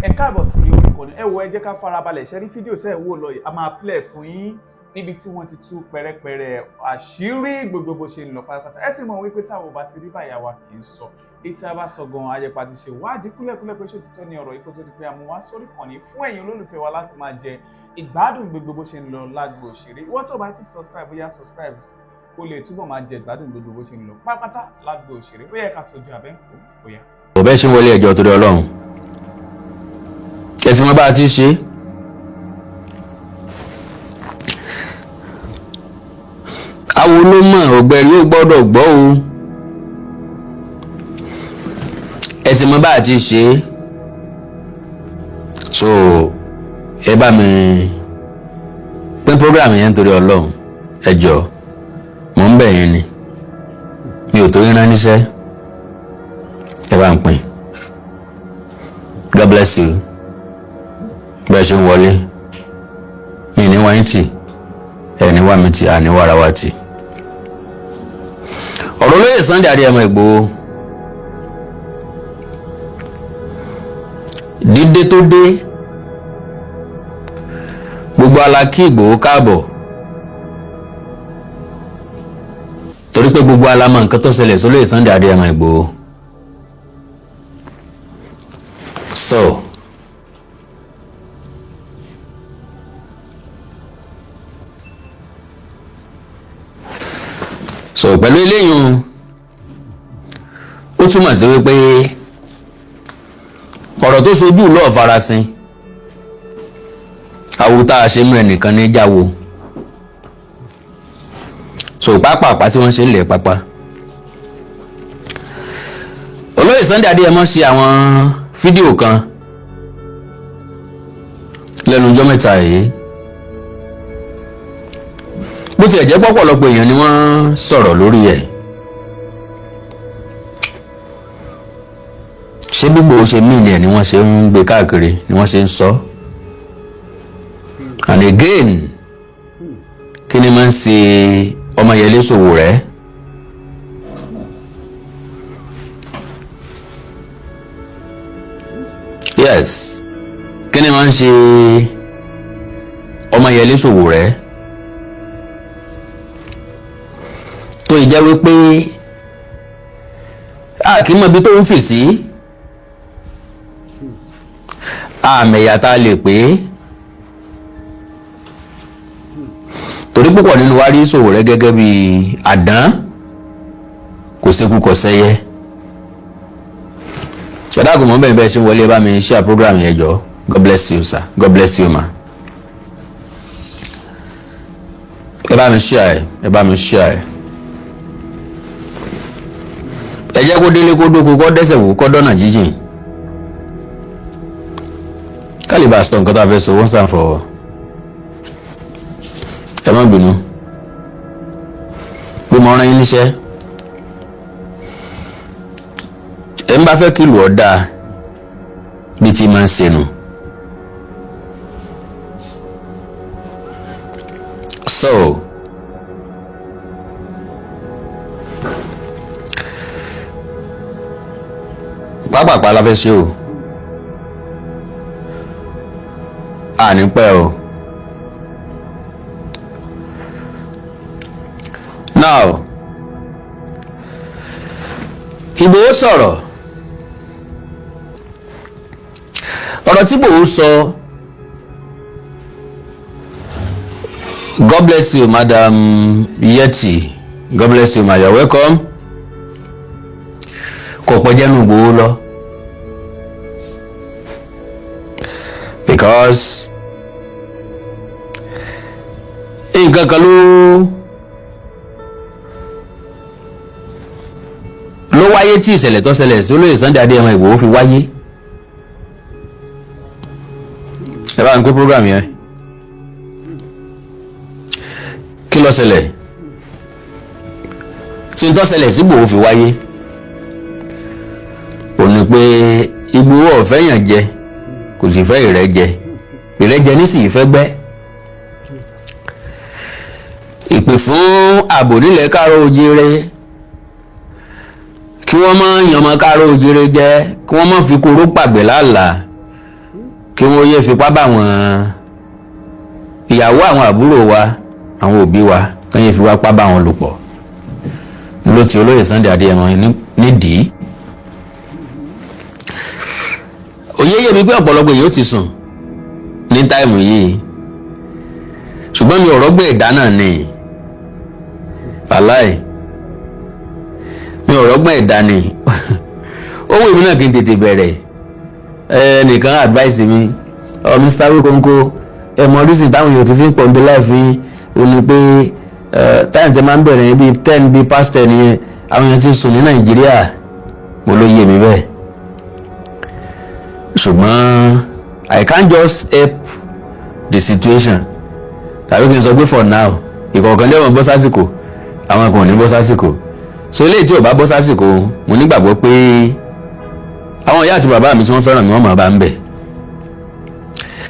Ẹ káàbọ̀ sí orí ìkànnì. Ẹ wo, ẹ jẹ́ ká farabalẹ̀ ṣe rí fídíò sẹ́ẹ̀ wò lọ yìí. A máa play fún yín níbi tí wọ́n ti tú pẹ̀rẹ̀pẹ̀rẹ̀ àṣírí gbogbo bó ṣe ń lọ pátápátá. Ẹ ti mọ̀ wípé táwọn ò bá ti rí báyà wa kì í sọ èyí tí a bá sọ gan, ayẹpa ti ṣe wádìí kúlẹ̀kúlẹ̀ pé ṣé òtítọ́ ni ọ̀rọ̀ yìí kó tó di pé a mú wá sórí ìkànnì fún ẹ̀yin olólùfẹ́ wa láti máa jẹ ìgbádùn gbogbo bó ṣe ń lọ lágbo òṣèré. Ìwọ́n tó bá ti subscribe, bóyá subscribe kó lè túbọ̀ máa jẹ ìgbádùn gbogbo bó ṣe ń lọ pátápátá lágbo òṣèré. Ó yẹ ká sojú abẹ́ ń kó bóyá. Kò bẹ́ẹ̀ ṣe ń wọlé ẹjọ́ torí Ọlọ́run, ẹ ti mọ bá a ti ṣe. Awo ló mọ̀, ọ̀gbẹ̀rì ó gbọ́dọ̀ gbọ́ o. Ẹ ti mọ bá a ti ṣe. So ẹ bá mi pín program yẹn nítorí Ọlọ́run. Ẹ jọ̀ọ́, mò ń bẹ̀ yín ni, mi ò tó yín rán níṣẹ́. Ẹ bá ń pín. God bless you. Bẹ́ẹ̀ ṣe ń wọlé, mi ní wáyé tì, ẹ ní wá mi tì, àní wàrà wá tì. Ọ̀rọ̀ olóyè Sunday Adéyẹmọ Ìgbòho, dídé tó dé, gbogbo alákí Ìgbòho káàbọ̀, torí pé gbogbo alamọ nǹkan tó ṣẹlẹ̀ sólóyè Sunday Adéyẹmọ Ìgbòho. So pẹ̀lú eléyìí, ó túmọ̀ sí wípé ọ̀rọ̀ tó sojú lọ́ọ̀ farasin awo tá a ṣe mú ẹnìkan ní jáwo. So pápápá tí wọ́n ṣe ń lẹ̀ pápá, olóyè Sunday Adéyẹmọ ṣe àwọn fídíò kan lẹ́nu ọjọ́ mẹ́ta yìí. Bó tiẹ̀ jẹ́ pọ̀pọ̀lọpọ̀ èèyàn ni wọ́n sọ̀rọ̀ lórí ẹ̀, ṣé gbogbo ṣe mí ni ẹ̀ ni wọ́n ṣe ń gbé káàkiri, ni wọ́n ṣe ń sọ. And again, kí ni máa ń ṣe Ọmọyẹlé Sowore? Yes, kí ni máa ń ṣe Ọmọyẹlé Sowore tó yìí jẹ́ wípé a kì í mọ ibi tó ń fì sí, àmì ẹ̀yà tá a lè pè é, torí púpọ̀ nínú wa rí Sowore gẹ́gẹ́ bí àdán, kò sékú kò sẹ́yẹ. Ṣọdá kò mọ̀ bẹ́ẹ̀ bẹ́ẹ̀ ṣe wọlé, bá mi share program yẹn jọ. God bless you, sir. God bless you, ma. Ẹ bá mi share ẹ, ẹ bá mi share ẹ. Ẹ jẹ́ kó délé, kó dóko, kó dẹ́sẹ̀ wò, kó dọ́nà jíjìn, ká lè bá a sọ nǹkan tá a fẹ́ sọ once and for all. Ẹ má bínú pé mo rán yín níṣẹ́. Ẹ ń bá fẹ́ kí ìlú ọ̀ dáa bí tí máa ń ṣe nù. So pápápá la fẹ́ ṣe o, àní pẹ́ o. Now, Ìgbòho sọ̀rọ̀. Ọ̀rọ̀ tí Ìgbòho sọ, God bless you, Madam Yeti. God bless you, ma. You are welcome. Kò pọ̀ jẹ́nu Ìgbòho lọ, because nǹkan kan ló wáyé tí ìṣẹ̀lẹ̀ tó ṣẹlẹ̀ sí olóyè Sunday Adéyẹmọ Ìgbòho fi wáyé. Ẹ bá ń pín program yẹn. Kí ló ṣẹlẹ̀ tí ń tó ṣẹlẹ̀ sí Ìgbòho fi wáyé? Ò ní pé Ìgbòho ò fẹ́ yàn jẹ, kò sì fẹ́ ìrẹ́jẹ. Ìrẹ́jẹ nísìnyí fẹ́ gbẹ́ ìpè fún ààbò nílẹ̀ káàárọ̀ oòjíire, kí wọ́n má yan ọmọ káàárọ̀ oòjíire jẹ, kí wọ́n má fi kóró pàgbẹ́ lálàá. Kí wọ́n yé fipá bá àwọn ìyàwó àwọn àbúrò wa, àwọn òbí wa, kí wọ́n yé fipá bá wọn lò pọ̀ ló ti olóyè Sunday Adéyẹmọ nídìí. Òye yé mi pé ọ̀pọ̀lọpọ̀ èyí ó ti sùn ní time yìí, ṣùgbọ́n mi ò rọ́gbọ̀n ẹ̀dá náà ni. Wàláì, mi ò rọ́gbọ̀n ẹ̀dá ni. Ó wù mí náà kí n tètè bẹ̀rẹ̀. Ẹnìkan advice mi ọ, Mr. Wikonko, ẹ mọ reason táwọn èèyàn kì í fi ń pọ̀ níbi láìfi ó ní pé time tẹ máa ń bẹ̀rẹ̀ yẹn, bíi 10, bíi past 10 yẹn, àwọn èèyàn ti sùn ní Nàìjíríà. Mo ló yé mi bẹ́ẹ̀, ṣùgbọ́n I can't just help the situation, tàbí kí n sọ pé for now, ìkọ̀ọ̀kan lé wọn bọ́ sásìkò, àwọn kan ò ní bọ́ sásìkò. So eléyìí tí ò bá bọ́ sásìkò, mo nígbàgbọ́ pé àwọn ìyá àti bàbá mi tí wọ́n fẹ́ràn mi, wọ́n máa bá ń bẹ̀.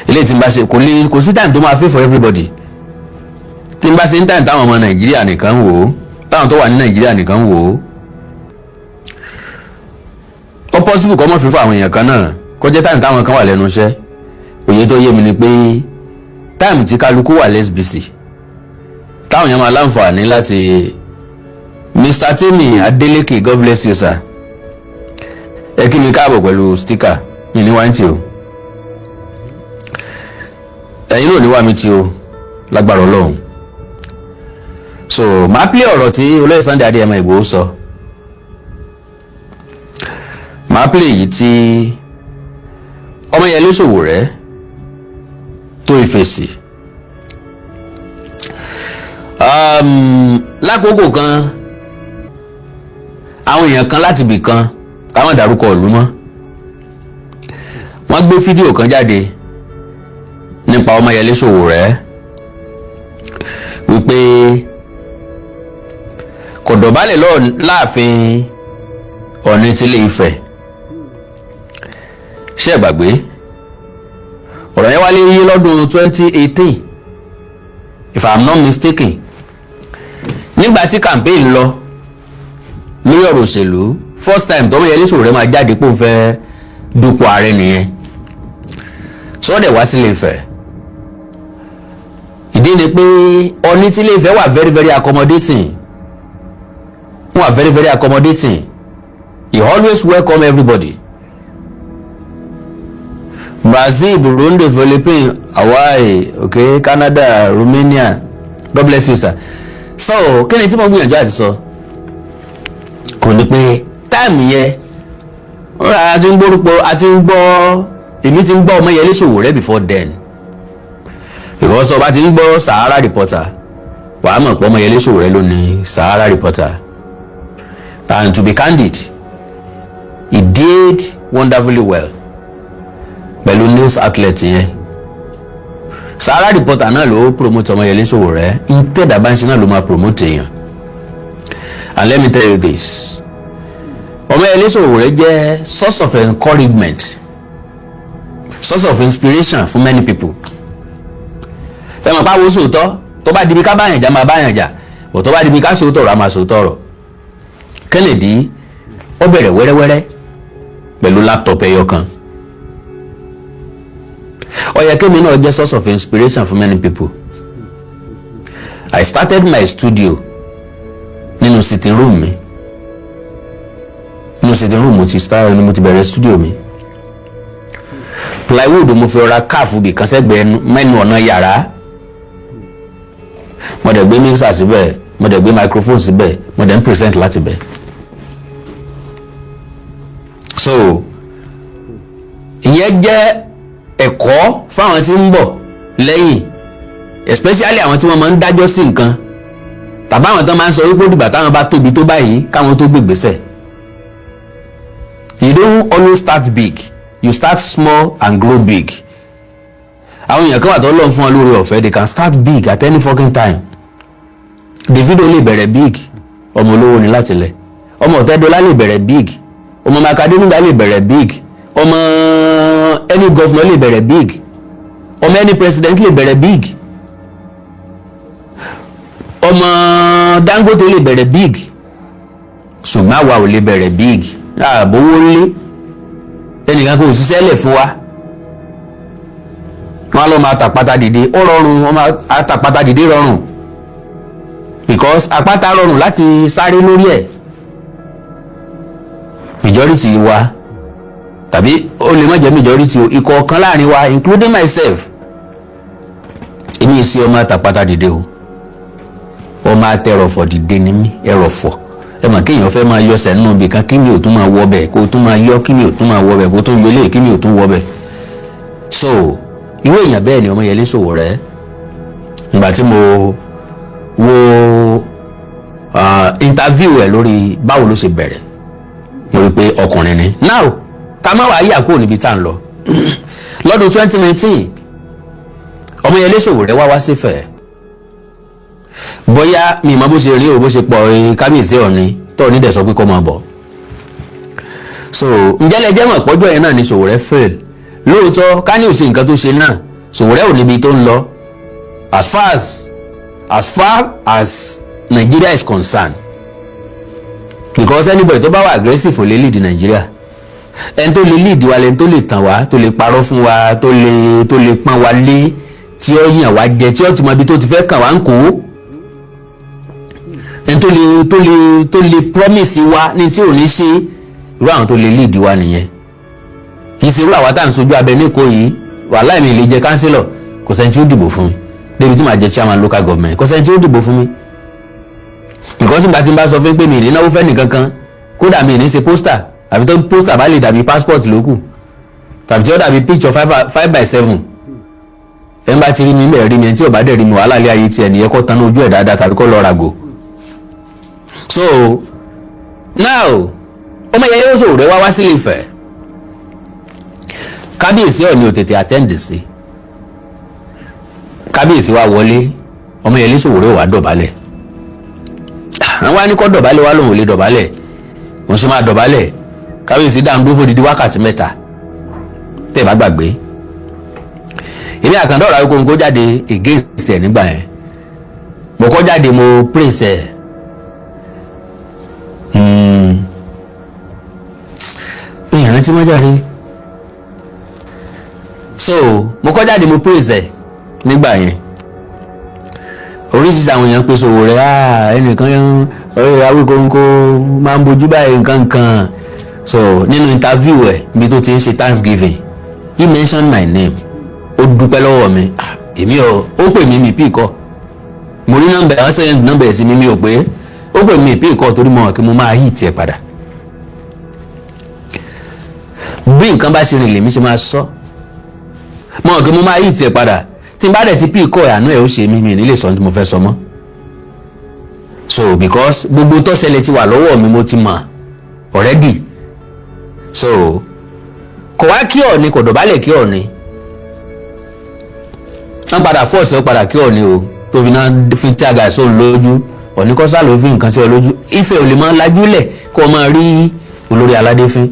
Eléyìí tí n bá ṣe, kò lè kò sí time tó máa fit for everybody. Tí n bá ṣe ń time táwọn ọmọ Nàìjíríà nìkan wò ó, táwọn tó wà ní Nàìjíríà nìkan wò ó, ó possible kọ́ mọ́ fífọ́ àwọn èèyàn kan náà, kó jẹ́ time táwọn kan wà lẹ́nu iṣẹ́. Òye tó yé mi ni pé time tí kálukú wà less busy, táwọn èèyàn máa láǹfààní láti. Mr. Timi Adeleke, God bless you, sir. Ẹ kí mi káàbọ̀ pẹ̀lú sticker mi ní wáńtì o. Ẹ̀yin náà ní wá mi tí o, lágbára Ọlọ́run. So màá play ọ̀rọ̀ tí olóyè Sunday Adéyẹmọ Ìgbòho sọ. Màá play èyí tí Ọmọyẹlé Sowore tó ìfèsì lákòókò kan. Àwọn èèyàn kan láti ibì kan, káwọn dárúkọ ìlú mọ́, wọ́n gbé fídíò kan jáde nípa Ọmọyẹlé Sowore wípé kò dọ̀bálẹ̀ láàfin Ọ̀ọ̀ni tílé Ifẹ̀. Ṣé ẹ gbàgbé ọ̀rọ̀ yẹn wálé yí lọ́dún 2018, if I'm not mistaken, nígbà tí campaign lọ lórí ọ̀rọ̀ òṣèlú? First time tọ́mọyẹlé Sowore máa jáde pé òun fẹ́ dupò ààrẹ nìyẹn. Sọ́dẹ̀ wá sílé Ifẹ̀. Ìdí ni pé Ọọ̀ni tílé Ifẹ̀ wà very very accommodating, wọ́n wà very very accommodating. He always welcome everybody. Brazil, Burundi, Philippines, Hawaii, okay, Canada, Romania, God bless you, sir. So kí ni tí mo gbìyànjú àti sọ kò ní pé time yẹn a ti ń gbórúkọ, a ti ń gbọ́, èmi ti ń gbọ́ Ọmọyẹlé Sowore before then, because ọba ti ń gbọ́ Sahara Reporter, wàá mọ̀ pé Ọmọyẹlé Sowore ló ní Sahara Reporter. And to be candid, he did wonderfully well pẹ̀lú news outlet yẹn. Sahara Reporter náà ló promote Ọmọyẹlé Sowore. Ntẹ̀dá bá ń ṣe náà ló máa promote èèyàn. And let me tell you this, Ọmọyẹlé Sowore jẹ́ source of encouragement, source of inspiration for many people. Ẹ mọ̀ pé àwọn sòótọ́, tó bá dibi ká báyàn jà, máa báyàn jà bọ̀, tó bá dibi ká sòótọ́ ọ̀rọ̀, á máa sòótọ́ ọ̀rọ̀. Kennedy ó bẹ̀rẹ̀ wẹ́rẹ́wẹ́rẹ́ pẹ̀lú laptop ẹyọ kan. Ó yẹ kémi náà jẹ́ source of inspiration for many people. I started my studio nínú sitting room mi. Nínú sitting room mo ti start ni mo ti bẹ̀rẹ̀ studio mi. Plywood mo fi ra káàfù bì kan sẹ́gbẹ̀ẹ́ mẹ́nu ọ̀nà yàrá. Mo dẹ̀ gbé mixer síbẹ̀, mo dẹ̀ gbé microphone síbẹ̀, mo dẹ̀ ń present láti bẹ̀. So ìyẹn jẹ́ ẹ̀kọ́ fáwọn tí ń bọ̀ lẹ́yìn, especially àwọn tí wọ́n máa ń dájọ́ sí nǹkan, tàbí àwọn tó máa ń sọ wípé ó dìgbà táwọn bá tóbi tó báyìí káwọn tó gbègbèsẹ̀. You don't always start big, you start small and grow big. Àwọn èèyàn kan wà tó lọ́n fún wọn lórí ọ̀fẹ́, they can start big at any fucking time. Davido lè bẹ̀rẹ̀ big, ọmọ olówó ni láti lẹ̀. Ọmọ Ọ̀tẹ́dọ́lá lè bẹ̀rẹ̀ big, ọmọ Macadamia lè bẹ̀rẹ̀ big, ọmọ any governor lè bẹ̀rẹ̀ big, ọmọ any president lè bẹ̀rẹ̀ big, ọmọ Dangote lè bẹ̀rẹ̀ big, ṣùgbọ́n àwa ò lè bẹ̀rẹ̀ big. Àbówó lé ẹnìkan kò ṣiṣẹ́ lẹ̀ fún wa. Wọ́n á lọ máa tàpátá dìde. Ó rọrùn, wọ́n máa tàpátá dìde rọrùn because àpáta rọrùn láti sáré lórí ẹ̀. Majority wa, tàbí ó lè má jẹ́ majority o, ìkọ̀ọ̀kan láàrin wa, including myself, èmi sí ọmọ àtàpátá dìde o. Ọmọ atẹrọ̀fọ̀ dìde ni mí. Ẹrọ̀fọ̀, ẹ mọ̀ kéèyàn fẹ́ máa yọsẹ̀ nínú ibì kan, kí mi ò tún máa wọ bẹ̀, kó o tún máa yọ, kí mi ò tún máa wọ bẹ̀, kó o tún yọlé, kí mi ò tún wọ bẹ̀. So irú èèyàn bẹ́ẹ̀ ni Ọmọyẹlé Sowore. Ìgbà tí mo wo interview ẹ̀ lórí báwo ló ṣe bẹ̀rẹ̀, mo rí i pé ọkùnrin ni. Now, ká má wàá yà kúrò níbi tá à ń lọ. Lọ́dún 2019, Ọmọyẹlé Sowore wá wá sífẹ̀ẹ́. Bóyá mi mọ bó ṣe rí o, bó ṣe pọ̀ kábíyèsí Ọ̀ọ̀ni tó ní dẹ̀ sọ pé kó máa bọ̀. So ǹjẹ́ lẹ jẹ́ mọ̀ pọ́jọ́ yẹn náà ni Sowore fail? Lóòótọ́, ká ní ò ṣe nǹkan tó ṣe náà, Sowore ò níbi tó ń lọ as far as Nigeria is concerned, because anybody tó bá wà aggressive ò lè lead Nigeria. Ẹni tó lè lead wa lẹni tó lè tàn wá, tó lè parọ́ fún wa, tó lè pọ́n wa lé, tí ó yàn wá jẹ, tí ó ti mọ ibi tó ti fẹ́ kàn wá ń kó, ẹni tó lè promise wa ní tí ò ní ṣe. Irú àwọn tó lè lead wa nìyẹn, kì í ṣe irú àwa tá à ń sojú abẹ níko yìí. Wàhálà, mi lè jẹ councillor, kò sẹ́ni tí ó dìbò fún mi. Débi tí màá jẹ chairman local government, kò sẹ́ni tí ó dìbò fún mi, because ìgbà tí n bá sọ fún pé mi ì ní náwó fẹ́ nìkan kan, kódà mi ì ní ṣe poster, àbí tó poster bá lè dàbí passport lókù, tàbí tí ó dàbí picture 5 by 7. Ẹ̀ ń bá ti rí mi bẹ́ẹ̀ rí mi, ẹni tí ò bá dẹ̀ rí mi, wàhálà ilé ayé tiẹ̀ nìyẹn, kó tan ojú ẹ̀ dáadáa tàbí kó lọ ràgò. So now, Ọmọyẹlé Sowore wá wá sílé Ifẹ̀. Kábíyèsí Ọọ̀ni ò tètè attend sí. Kábíyèsí wa wọlé, Ọmọyẹlé Sowore wá dọ̀bálẹ̀. Àwọn wá ní kó dọ̀bálẹ̀, wá lòun ò lè dọ̀bálẹ̀, òun sì máa dọ̀bálẹ̀. Kábíyèsí dáhùn fún odidi wákàtí 3. Tẹ́ ẹ bá gbàgbé, èmi Àkàndá Ọ̀rọ̀ Awíkonko jáde against ẹ̀ nígbà yẹn. Mo kọ́ jáde, mo praise ẹ̀. Mi ìrántí mọ́ jáde. So mo kọ́ jáde, mo praise ẹ̀ nígbà yẹn. Oríṣiríṣi àwọn èèyàn pèsè Sowore, ẹnìkan Awíkonko máa ń bojú báyìí, nǹkan kan. So nínú interview ẹ̀ ibi tó ti ń ṣe thanksgiving, he mentioned my name. Ó dúpẹ́ lọ́wọ́ mi. Èmi ò, ó pè mí, mi pì kọ́. Mo rí nọ́mbà ẹ̀, wọ́n send nọ́mbà ẹ̀ sí mi, mi ò pé. Ó pè mí, pì kọ́, torí mo mọ̀ kí mo máa hit ẹ̀ padà. Bí nǹkan bá ṣe rìn lèmi ṣe máa sọ. Mo mọ̀ kí mo máa hit ẹ̀ padà. Tí n bá dẹ̀ ti pì kọ́ ẹ̀, àánú ẹ̀ ó ṣe mí, mi ní lè sọ ohun tí mo fẹ́ sọ mọ́. So because gbogbo tó ṣẹlẹ̀ ti wà lọ́wọ́ mi, mo ti mọ̀ already. So kò wá kí Ọọ̀ni, kò dọ̀bálẹ̀ kí Ọọ̀ni. Wọ́n padà force ẹ̀ padà kí Ọọ̀ni o, tó fi náà fi tí àgà sóun lójú. Ọọ̀ni kọ́sá ló fi nǹkan sí ọ lójú. Ifẹ̀ ò lè máa lajúlẹ̀ kó o máa rí olórí aládé fín.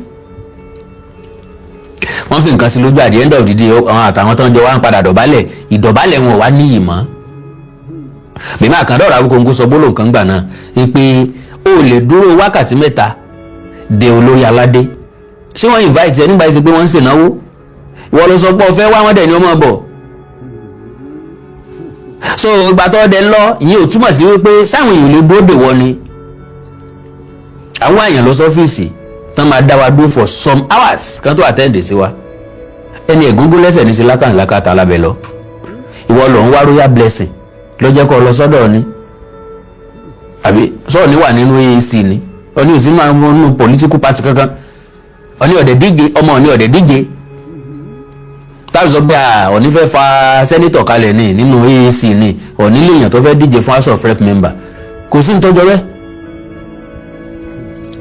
Wọ́n fi nǹkan sí lójú. At the end of the day, àwọn àtàwọn tó ń jọ wá ń padà dọ̀bálẹ̀. Ìdọ̀bálẹ̀ wọn ò wá níyì mọ́. Bèmí Àkàndá Ọ̀rọ̀ Awíkonko sọ gbólóhùn kan gbà náà wípé o lè dúró wákàtí 3 de olórí aládé. Ṣé wọ́n invite ẹ nígbà yìí? Ṣe pé wọ́n ń ṣènáwó? Ìwọ ló sọ pé o fẹ́ wá, wọ́n dẹ̀ ní ọmọ bọ̀. So ìgbà tó dẹ lọ, ìyẹn ò túmọ̀ sí wípé sáwọn èèyàn lè dúró dè wọ́n ni. Àwọn èèyàn lọ sọ́fíìsì tán máa dá wa dúró for some hours kan tó attend sí wa. Ẹni ẹ̀gúngún lẹ́sẹ̀ ní sí lákàtà lábẹ́ lọ. Ìwọ lọ ń wá royal blessing ló jẹ́ kó lọ sọ́dọ̀ ni, àbí sọ́ọ̀ ní wà nínú AAC ni? Ọní ò sí máa ń nínú political party kankan. Ọní ọ̀dẹ̀ díje, ọmọ ọ̀ní ọ̀dẹ̀ díje, táwọn sọ pé Ọ̀ní fẹ́ fa senator kalẹ̀ ní nínú AAC ni. Ọ̀ní lèèyàn tó fẹ́ díje fún House of Rep member, kò sí nítọ́jọ́ bẹ́ẹ̀.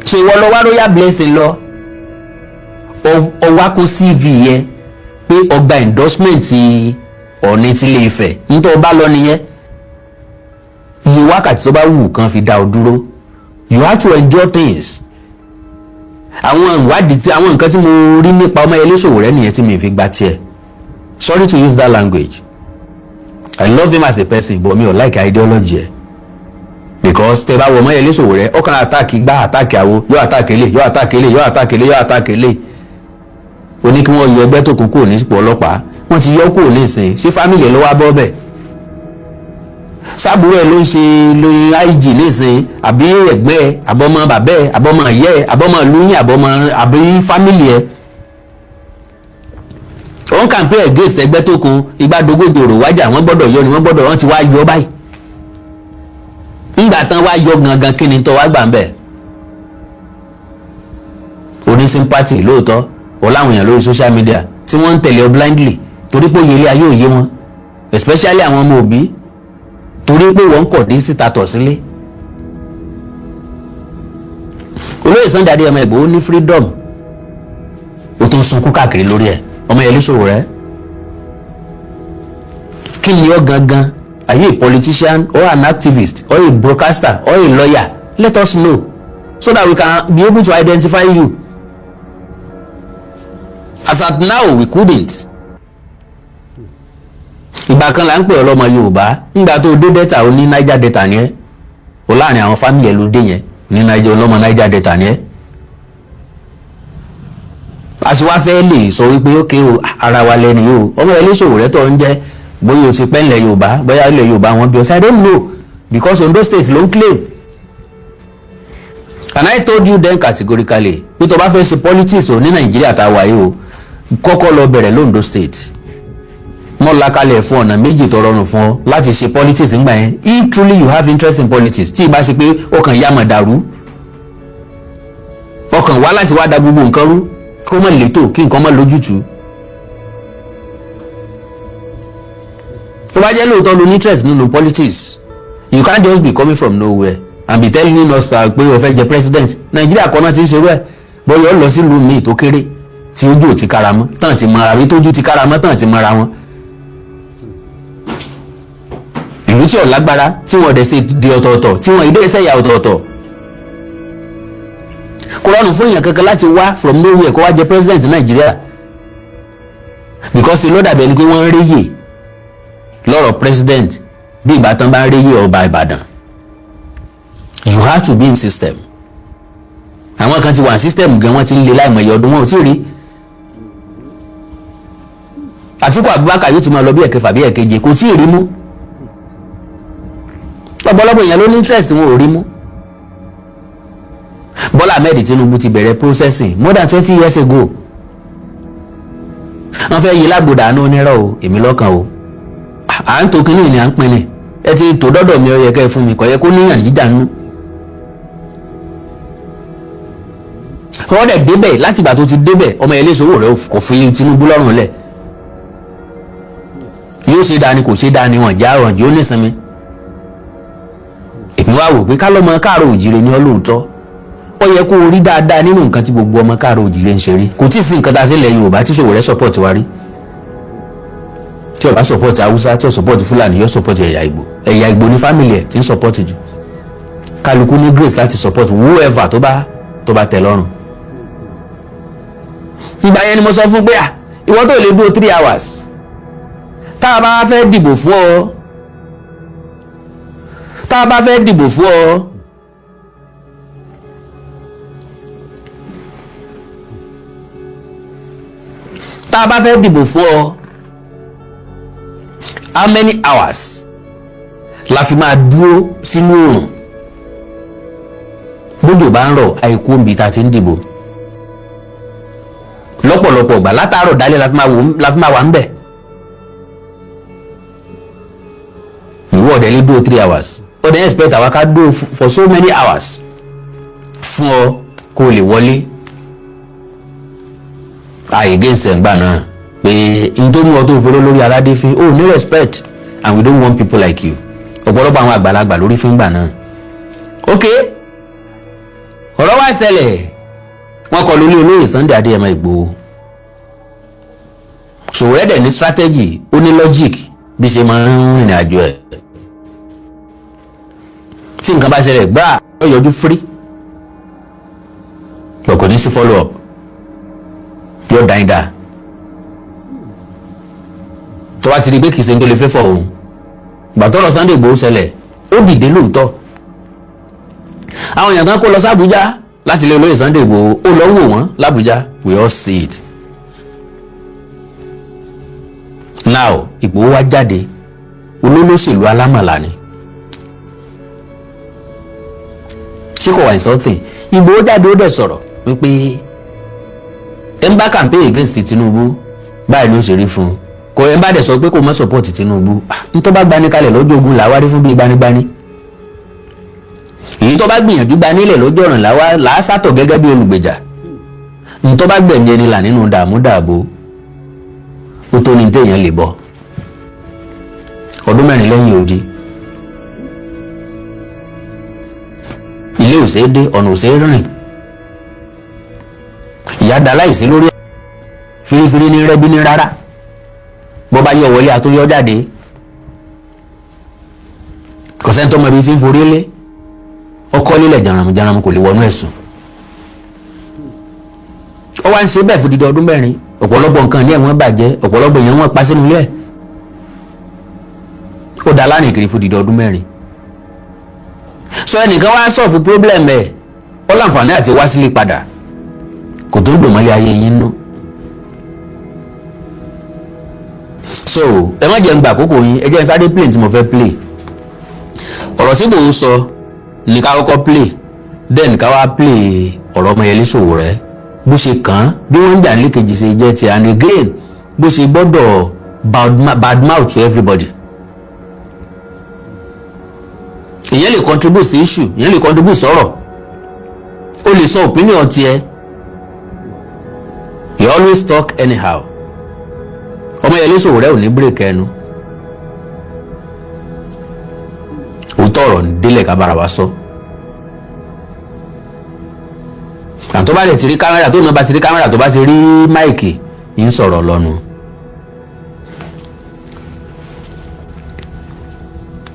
So ìwọ lọ wá royal blessing lọ, ọwá kó CV yẹ pé ọgbà endorsement Ọ̀ní tí Ilé Ifẹ̀. Nítorí ọba lọ nìyẹn, iye wákàtí tó bá wù kán fi dá ọ dúró, you have to endure things. Àwọn ìwádìí tí àwọn nǹkan tí mo rí nípa Ọmọyẹlé Sowore nìyẹn tí mi fi gba tiẹ̀. Sorry to use that language. I love him as a person, but mi ò like ideology ẹ̀, because tẹ bá wọ Ọmọyẹlé Sowore, ó kàn attack gbá, attack àwo, yóò attack ilé, yóò attack ilé, yóò attack ilé, yóò attack ilé. Ó ní kí wọ́n yọ ẹgbẹ́ tó kún kúrò nípò ọlọ́pàá. Wọ́n ti yọ kúrò nísìnyí. Ṣé family ẹ̀ ló wá bọ́ bẹ́ẹ̀? Sábúrò ẹ̀ ló ń ṣe lóyún IG nísìnyí, àbí ẹ̀gbẹ́ ẹ̀, àbọ̀mọ bàbẹ́ ẹ̀, àbọ̀mọ ìyẹ́ ẹ̀, àbọ̀mọ lóyún, àbọ̀mọ àbí family ẹ̀? Òun campaign against ẹgbẹ́ tó kun igbádogójì òrò wájà. Wọ́n gbọ́dọ̀ yọ ni, wọ́n gbọ́dọ̀, wọ́n ti wá yọ báyìí. Ńgbà tán wá yọ gangan, kí ni tó wá gbà ń bẹ̀? Oní sympathy lóòótọ́, o láwọn èèyàn lórí social media tí wọ́n ń tẹ̀lé ọ blindly torí pé òye ilé ayé òye wọn, especially àwọn ọmọ òbí, torí pé wọ́n ń kọ̀ dé síta tọ̀ sílé. Olóyè Sunday Adéyẹmọ Ìgbòho ní freedom, ó tún sunkún káàkiri lórí ẹ̀. Ọmọyẹlé Sowore, kí ni ọ gangan? Are you a politician or an activist or a broadcaster or a lawyer? Let us know so that we can be able to identify you. As at now, we couldn't. Ìgbà kan là ń pè ọ́ lọ́mọ Yorùbá. Nígbà tó dé Delta, ó ní Niger Delta ni ẹ́ o. Láàrin àwọn family ẹ̀ ló dé yẹn ní Niger, ọlọ́mọ Niger Delta ni ẹ́. Àṣìwá fẹ́ lè sọ wípé ókè o, ara wa lẹ́nu yìí o. Ọmọyẹlé Sowore tó ń jẹ́, bóyá o ti pẹ́ ńlẹ̀ Yorùbá, bóyá ilẹ̀ Yorùbá wọn bí o ṣe, I don't know, because Ondo State ló ń claim. And I told you then categorically pé tó bá fẹ́ ṣe politics o ní Nàìjíríà tá a wà yìí o, kọ́kọ́ lọ bẹ̀rẹ̀ l'Ondo State. Wọ́n la kalẹ̀ fún ọ̀nà méjì tó rọrùn fún ọ láti ṣe politics ńgbà yẹn, if truly you have interest in politics, tí ì bá ṣe pé ọkàn yá mọ̀ dàrú, ọkàn wá láti wá da gbogbo nǹkan rú, kí ó má létò, kí nǹkan má lójútùú. Tó bá jẹ́ lóòótọ́ ló ní interest nínú politics, you can't just be coming from nowhere and be telling us pé o fẹ́ jẹ president. Nàìjíríà kan náà ti ń ṣerú ẹ̀. Bóyá ó lọ sílùú míì tó kéré tí ojú ò ti kára mọ́ tán ti mọ́ra, àbí tójú ti kára mọ́ tán ti mọ́ra wọn, ìlú tí ò lágbára, tí wọ́n dẹ̀ ṣe di ọ̀tọ̀ọ̀tọ̀, tí wọ́n ìdé ìṣẹ̀yà ọ̀tọ̀ọ̀tọ̀. Kò rọrùn fún èèyàn kankan láti wá from nowhere kó wá jẹ president Nàìjíríà, because ló dàbí ẹni pé wọ́n ń réyè lọ́rọ̀ president bí ìgbà tán bá ń réyè ọba Ìbàdàn. You have to be in system. Àwọn kan ti wà ní system gan, wọ́n ti ń lé láìmọye ọdún, wọn ò tí ì rí. Àtíkù Abubakar yóò ti máa lọ bí ẹ̀kẹfà, bí ẹ̀keje, kò tí ì rí mú. Ọ̀pọ̀lọpọ̀ èèyàn ló ní interest, wọn ò rí mú. Bọ́lá Ahmed Tinubu ti bẹ̀rẹ̀ processing more than 20 years ago. Wọ́n fẹ́ yí lágbòdà àánú onírọ̀ o. Èmi lọ́kàn o, à ń to kínní ni à ń pín ni. Ẹ ti tò dọ́dọ̀ mi, ó yẹ kẹ́ ẹ fún mi, kò yẹ kó níyàn jíjà nú. Wọ́n dẹ̀ débẹ̀. Láti ìgbà tó ti débẹ̀, Ọmọyẹlé Sowore kò fi Tinubu lọ́rùn lẹ̀. Yóò ṣe dáa ni, kò ṣe dáa ni, wọ́n já ọ̀ràn yóò nísinmi. Èmi wá wò pé ká lọ́mọ káàró òjìrè ni ọ́ lóòótọ́, ó yẹ kó o rí dáadáa nínú nǹkan tí gbogbo ọmọ káàró òjìrè ń ṣe rí. Kò tí ì sí nǹkan tá a ṣe lẹ̀ Yorùbá tí Sowore support wa rí. Tí ó bá support Haúsá, tí ó support Fúlàní, yóò support ẹ̀yà Ìgbò. Ẹ̀yà Ìgbò ní family ẹ̀ tí ń support jù. Kálukú ní grace láti support whoever tó bá tẹ́ lọ́rùn. Ìgbà yẹn ni mo sọ fún pé à, ìwọ tó lè dúró 3 hours tá a bá fẹ́ dìbò fún ọ, tá a bá fẹ́ dìbò fún ọ, tá a bá fẹ́ dìbò fún ọ, how many hours la fi máa dúró sínú oòrùn, bójò bá ń rọ̀, àìkú òǹbí tá a ti ń dìbò lọ́pọ̀lọpọ̀ ìgbà, látàárọ̀ dálé la fi máa wà ń bẹ̀? Ìwọ ọ̀dẹ̀ lè dúró 3 hours, ó dẹ̀ expect àwa ká dúró for so many hours fún ọ kó o lè wọlé. Àyè against ẹ̀ ń gbà náà pé n tó mú ọ tó fọlọ́ lórí aládé fín, ó ní respect, and we don't want people like you. Ọ̀pọ̀lọpọ̀ àwọn àgbàlagbà lórí fín gbà náà. Ok, ọ̀rọ̀ wá ṣẹlẹ̀, wọ́n kọ lórí olóyè Sunday Adéyẹmọ Ìgbòho. Sowore dẹ̀ ní strategy, ó ní logic bí ṣe máa ń rìnrìn àjò ẹ̀. Tí nǹkan bá ṣẹlẹ̀ gbáà, ó yọjú free, kò ní sí follow up, yóò dá yín dá. Tó bá ti di pé kìí ṣe ní tó lè fẹ́ fọ òun. Ìgbà tọ́rọ̀ Sunday Igboho ṣẹlẹ̀, ó dìde lóòótọ́. Àwọn èèyàn kan kó lọ sí Àbújá láti lé olóyè Sunday Igboho, ó lọ wò wọ́n l'Àbújá. We all see it. Now Ìgbòho wá jáde, olólóṣèlú alámàlà ni. Ṣé kò wá insulting? Ìgbòho jáde, ó dẹ̀ sọ̀rọ̀ wípé ẹ̀ ń bá campaign against Tinubu, báyìí ló ṣe rí fún un. Kò ẹ̀ ń bá dẹ̀ sọ pé kò má support Tinubu. Ní tó bá gbani kalẹ̀ lọ́jọ́ ogun làwa rí fún bíi gbanigbani, èyí tó bá gbìyànjú gba nílẹ̀ lọ́jọ́ ọ̀ràn làwa làásàtọ̀ gẹ́gẹ́ bí olùgbèjà. Ní tó bá gbẹ̀mí ẹni là nínú dààmú dààbò, ó tó ní téèyàn lè bọ́. Ọdún 4 lẹ́yìn odi, ilé ò ṣeé dé, ọ̀nà ò ṣeé rìn, ìyá da láìsí lórí ẹ̀, firifiri ní rẹ́bí ní rárá. Bó bá yọ wọlé, àtúnyọ jáde, kò sẹ́ni tó mọ ibi tí ń forí lé. Ọkọ lílẹ̀ jàràmù jàràmù, kò lè wọnú ẹ̀sùn. Ó wá ń ṣe bẹ́ẹ̀ fún dídí ọdún 4. Ọ̀pọ̀lọpọ̀ nǹkan ní ẹ̀wọ̀n bàjẹ́, ọ̀pọ̀lọpọ̀ èèyàn wọn pa sínú ilé ẹ̀. Ó da lánìí kiri fún dídí ọdún 4. Sọ ẹnìkan wá solve problem ẹ̀, ó láǹfààní àti wá sílé padà, kò tó dùn mọ́lẹ̀ ayé yín nú. So ẹ má jẹ́ ń gba àkókò yín, ẹ jẹ́ n sáré play tí mo fẹ́ play. Ọ̀rọ̀ tí mò ń sọ ní ká kọ́kọ́ play, then ká wá play ọ̀rọ̀ Ọmọyẹlé Sowore, bó ṣe kàn án, bí wọ́n ń jà lékejì ṣe jẹ́ ti, and again bó ṣe gbọ́dọ̀ bad mouth to everybody. Ìyẹn lè contribute sí issue, ìyẹn lè contribute sọ̀rọ̀, o lè sọ opinion tiẹ̀. You always talk anyhow. Ọmọyẹlé Sowore ò ní bírèkì ẹnu. Òótọ́ ọ̀rọ̀ ń délẹ̀ ká bára wa sọ. Àtọ́ bá lè ti rí kámẹ́rà tó náà, bá ti rí kámẹ́rà, tó bá ti rí mic, ń sọ̀rọ̀ lọ́nu.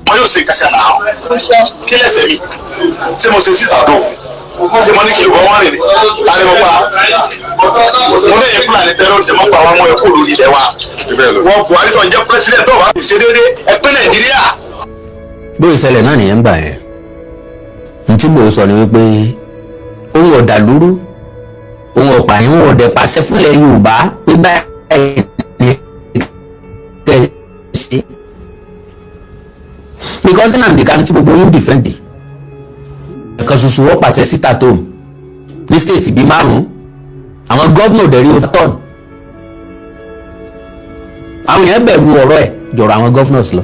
Wọn yóò ṣe kàkà náà. Kí lẹsẹ mi tí mo ṣe síta tó ṣe mo ní kí ìwọ wọn rìn ní ta ni mo pa? Mo ní èyí Fúlàní terrorist mo pa àwọn ọmọ ẹkọ lórí ilẹ̀ wa. Wọn Buhari sọ jẹ́ president tó wà ṣe déédéé ẹ pín Nàìjíríà. Bó ìṣẹ̀lẹ̀ náà nìyẹn ń bà yẹn. Ntí gbòó sọ ni wípé ohun ọ̀dàlúrú, ohun ọ̀pá yẹn, ohun ọ̀dẹ̀ pàṣẹ fúnlẹ̀ Yorùbá pé báyìí ni kẹ́ ẹ ṣe, because Nnamdi Kanu tí gbogbo yín defend, ẹ̀kan ṣoṣo wọ́n pàṣẹ síta tó ní state bíi márùn-ún, àwọn governor dẹ̀ rí overturn. Àwọn èèyàn bẹ̀rù ọ̀rọ̀ ẹ̀ jọ̀rọ̀ àwọn governors lọ.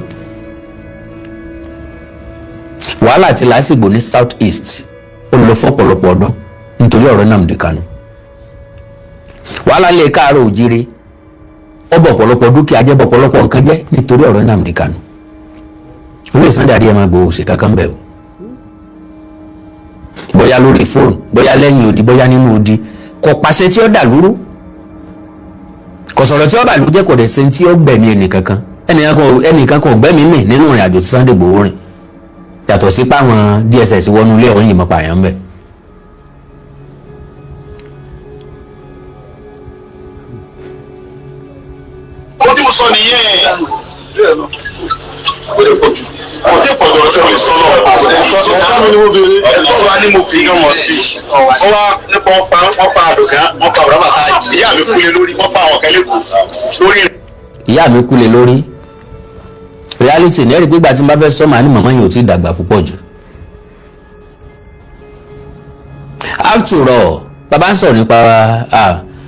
Wàhálà àti làásìgbò ní South East, ó lọ fọ́pọ̀lọpọ̀ ọdún nítorí ọ̀rọ̀ Nnamdi Kanu. Wàhálà lè káàárọ̀ òjire, ó bọ̀ ọ̀pọ̀lọpọ̀ dúkìá jẹ́, bọ̀ ọ̀pọ̀lọpọ̀ nǹkan jẹ́ nítorí ọ̀rọ̀ Nnamdi Kanu. Olóyè Sunday Adéyẹmọ Ìgbòho ṣe kankan bẹ̀ o, bóyá lórí fóònù, bóyá lẹ́yìn odi, bóyá nínú odi, kò pàṣẹ tí ó dà lúrú, kò sọ̀rọ̀ tí ó bà ló jẹ́, kò dẹ̀ ṣe tí ó gbẹ̀mí ẹnìkankan. Ẹnìkan kò gbẹ́mí mì nínú ìrìn àjò tí Sunday Ìgbòho rìn, yàtọ̀ sí páwọn DSS wọnú ilé ọ̀hún yìnbọn pààyàn bẹ̀. Ohun tí mo sọ nìyẹn, kò tí ì pọ̀jù ọjọ́ mi sọ lọ. Ẹ̀tọ́ wa ni mo fi iná wọn sí. Wọ́n wá nípa wọ́n pa àdùgá, wọ́n pa bàbá bàtà, ìyá mi kú lé lórí, wọ́n pa àwọn kan lẹ́kọ̀ọ́ lórí. Ìyá mi kú lé lórí. Reality ní ẹ̀rí pé ìgbà tí n bá fẹ́ sọ, màá ní màmá yìí ò tí ì dàgbà púpọ̀ jù. After all, bàbá ń sọ̀rọ̀ nípa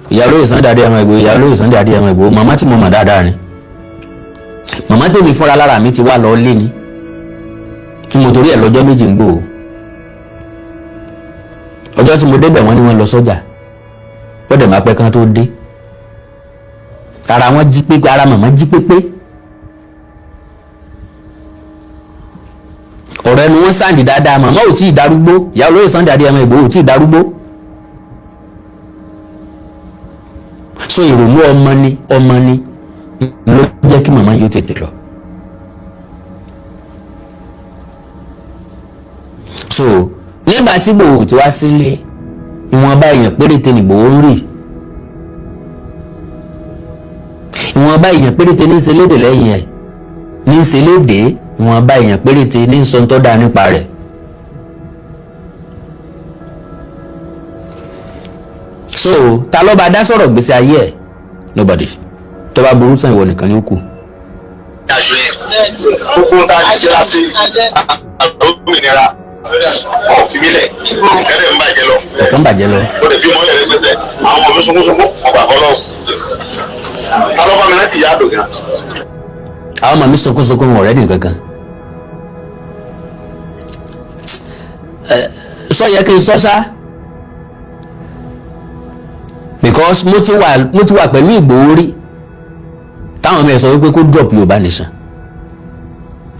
ìyá olóyè Sunday Adéyẹmọ Ìgbòho, ìyá olóyè Sunday Adéyẹmọ Ìgbòho, màmá tí mo mọ̀ dáadáa ni. Màmá tèmi fúnra lára mi ti wá lọ lé ni tí mo torí ẹ̀ lọ́jọ́ 2 ń gbòó. Ọjọ́ tí mo débẹ̀, wọ́n ní wọ́n lọ sọ́jà, ó dẹ̀ máa pẹ́ kán tó dé. Ara wọn jí pépé, ara màmá jí pépé. Ọ̀rọ̀ ẹnu wọn sáǹdì dáadáa. Màmá ò tí ì darúgbó, ìyá olóyè Sunday Adéyẹmọ Ìgbòho ò tí ì darúgbó. So ìrònú ọmọ ni, ọmọ ni ló jẹ́ kí màmá yóò tètè lọ. So nígbà tí Ìgbòho ti wá sílé, ìwọ̀nba èèyàn péréte ní Ìgbòho ń rì, ìwọ̀nba èèyàn péréte ní í ṣe lédè lẹ́yìn ẹ̀, ní í ṣe lédè, ìwọ̀nba èèyàn péréte ní í sọ tó dáa nípa rẹ̀. So ta ló bá dá sọ̀rọ̀ gbèsè ayé ẹ̀? Nobody. Tó bá burú sàn, ìwọ nìkan ni ó kù. Gbogbo ń ta ṣe láṣẹ òmìnira ọ̀fìmílẹ̀ ìkẹrẹ ń bàjẹ́ lọ. Ọ̀kan bàjẹ́ lọ. Ó lè bímọ lẹ̀ rẹpẹtẹ, àwọn ọmọ mi sunkún sunkún ọgbà fọlọ́. Ta ló bá mi láti ìyá àdó gan? Àwọn ọmọ mi sunkún sunkún, wọn ọ̀rẹ́ nìkan kan. Sọ yẹ kí n sọ ṣá, because mo ti wà pẹ̀lú Ìgbòho rí táwọn ọmọ ẹ̀ sọ wípé kó drop Yorùbá Nation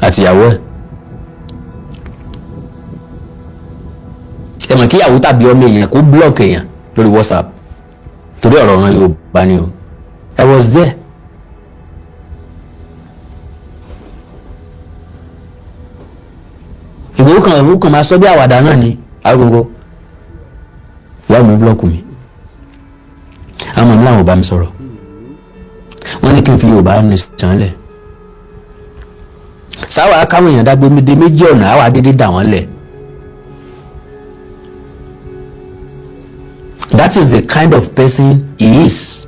àtìyàwó ẹ̀. Ẹ mọ̀ kíyàwó tàbí ọmọ èèyàn kó block èèyàn lórí WhatsApp torí ọ̀rọ̀ ọ̀ràn Yorùbá ni o. I was there. Ìgbòho kan, ó kàn máa sọ bí àwàdà náà ni. Agogo ìyá mi block mi, àwọn ọmọ mi làwọn ò bá mi sọ̀rọ̀, wọ́n ní kí n fi Yorùbá Nation lẹ̀. Sáwà káwọn èèyàn dágbé méjì ọ̀nà àwọn adédé dà wọ́n lẹ̀. That is the kind of person he is.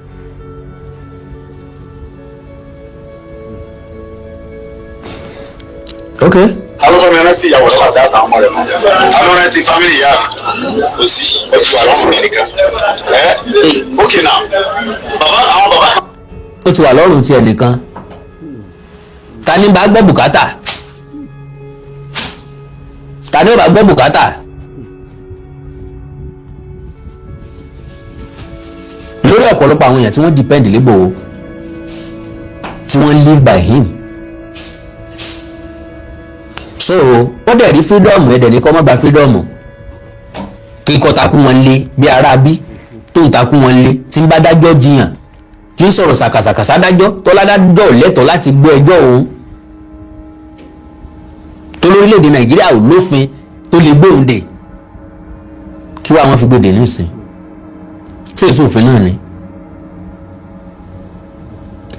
Okay. Ta ló fẹ́ mi rántí ìyàwó rẹ̀ àti àtàwọn ọmọ rẹ̀ mọ́? Ta ló rántí family ìyá mi? Kò sí. Ó ti wà lọ́rùn mi nìkan. Ẹ ok now, bàbá, àwọn bàbá. Ó ti wà lọ́rùn tiẹ̀ nìkan. Ta ni bá gbọ́ bùkátà? Ta ni ó bá gbọ́ bùkátà lórí ọ̀pọ̀lọpọ̀ àwọn èèyàn tí wọ́n depend lé Ìgbòho, tí wọ́n live by him? So ó dẹ̀ rí freedom ẹ̀ dẹ̀ ní kọ́ mọ́ gba freedom kíkọ́ takú wọn lé bí ara bí tó ń takú wọn lé, tí ń bá dájọ́ jiyàn, tí ń sọ̀rọ̀ sàkàsàkà sádájọ́, tọ́ládájọ́ lẹ́tọ̀ọ́ láti gbọ́ ẹjọ́ òun, tó lórílẹ̀‐èdè Nàìjíríà ò lófin tó lè gbóhùn dè. Kí wàá wọn fi gbòdè nísìn tí èso òfin náà ni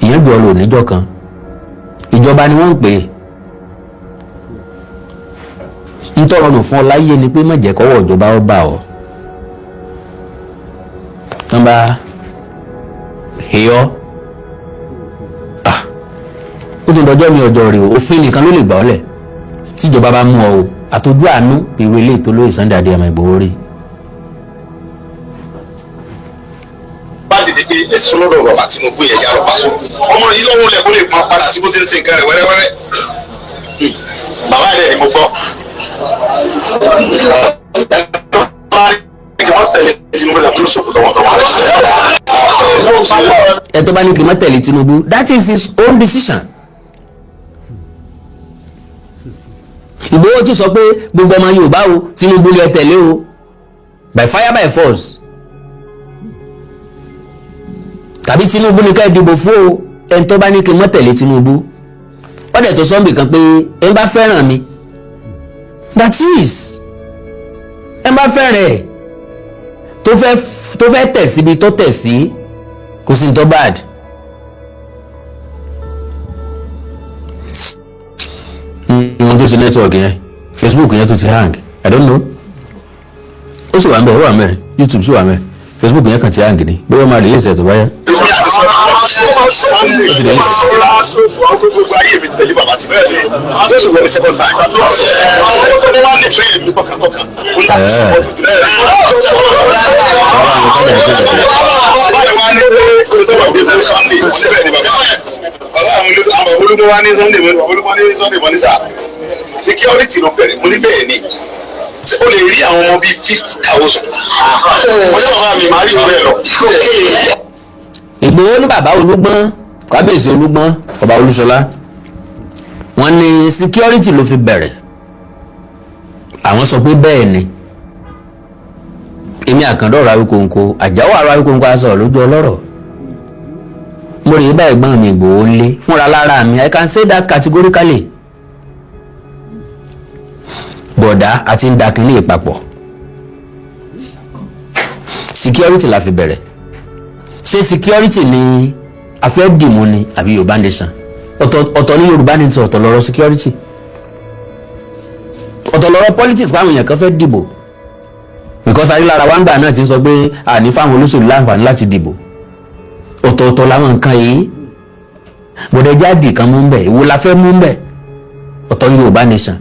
ìyẹn jù ọ lò níjọ́ kan. Ìjọba ni wọ́n ń pè é. Ntọ́rọ̀nù fún ọ láyé ni pé má jẹ́ kọ́wọ́ ìjọba ó bà ọ́ tán bá he ọ́. Ah, ó tún dọjọ́ mi ọjọ́ rè o. Òfin nìkan ló lè gbà ọ́ lẹ̀ tíjọba bá mú ọ o, àtọ́jú àánú irú ilé ìtòlóyè Sunday Adéyẹmọ Ìgbòho rí. Bá dìde pé ẹ̀sùn lọ́dọ̀ bàbá Tinubu yẹn yára pàṣọ ọmọ yìí lọ́wọ́ lẹ̀ kó lè máa padà sí bó ti ń ṣe nǹkan rẹ̀ wẹ́rẹ́wẹ́rẹ́. Bàbá rẹ̀ ni mo gbọ́. Kí wọ́n tẹ̀lé Tinubu lẹ̀ kó sọ̀kò tọmọtọmọ. Ẹ tó bá ní kí n má tẹ̀lé Tinubu, that is his own decision. Ìgbòho ti sọ pé gbogbo ọmọ Yorùbá o, Tinubu lè tẹ̀lé o by fire by force, tàbí Tinubu ní ká ẹ dìbò fún o. Ẹni tó bá ní kí n má tẹ̀lé Tinubu, ó dẹ̀ tó sọ́nbì kan pé ẹ ń bá fẹ́ràn mi, that is, ẹ ń bá fẹ́ràn ẹ̀ tó fẹ́ tẹ̀ síbi tó tẹ̀ sí, kò sí ní tó bad. Ohun tó ṣe network yẹn, Facebook yẹn tó ti hang, I don't know. Ó sì wà ń bẹ̀, ó wà ń bẹ̀, YouTube sì wà ń bẹ̀, Facebook yẹn kàn ti hang ni. Bóyá ó máa release ẹ̀ tó bá yá. Gbogbo ayé mi tẹ̀lé bàbá tí bẹ́ẹ̀ ni wọlé second time. Ó wá nífẹ̀ẹ́ mi tọkàntọkàn. Ó ní láti support mi. Báyọ̀ wá ní pé olùtọ́wà gbé fún Sunday síbẹ̀ ni bàbá. Bàbá àwọn olùtọ́ àwọn olùtọ́ wá ní Sunday, olùtọ́ ní Sunday mọ́ ní sáà. Security ló bẹ̀rẹ̀, mo ní bẹ́ẹ̀ ni. O lè rí àwọn ọmọ bíi 50,000. Mo ní bàbá mi máa rí ìlú ẹ̀ lọ. Ìgbòho ní bàbá Olúgbọ́n, kábíyèsí Olúgbọ́n, ọba Olúṣọlá, wọ́n ní security ló fi bẹ̀rẹ̀. Àwọn sọ pé bẹ́ẹ̀ ni. Èmi àkàndọ̀rọ̀ Awíkonko àjáwọ̀ àrò Awíkonko aṣọ lójú ọlọ́rọ̀. Mo rí bá ẹ̀gbọ́n mi Ìgbòho ńlé fúnra lára mi. I can say that categorically. Bọ̀dá àti ń da kínní ìpapọ̀, security la fi bẹ̀rẹ̀. Ṣé security ni a fẹ́ dìmú ni àbí Yorùbá Nation? Ọ̀tọ̀ ọ̀tọ̀ ní Yorùbá Nation, ọ̀tọ̀ lọ́rọ̀ security, ọ̀tọ̀ lọ́rọ̀ politics fáwọn èèyàn kan fẹ́ dìbò, because ayélujára wa ń gbà náà ti ń sọ pé àní fáwọn olóṣèlú láǹfààní láti dìbò. Ọ̀tọ̀ọ̀tọ̀ làwọn nǹkan yìí. Bọ̀dẹ̀ jáde kan mú bẹ̀, ìwo la fẹ́ mú bẹ̀? Ọ̀tọ̀ Yorùbá nation,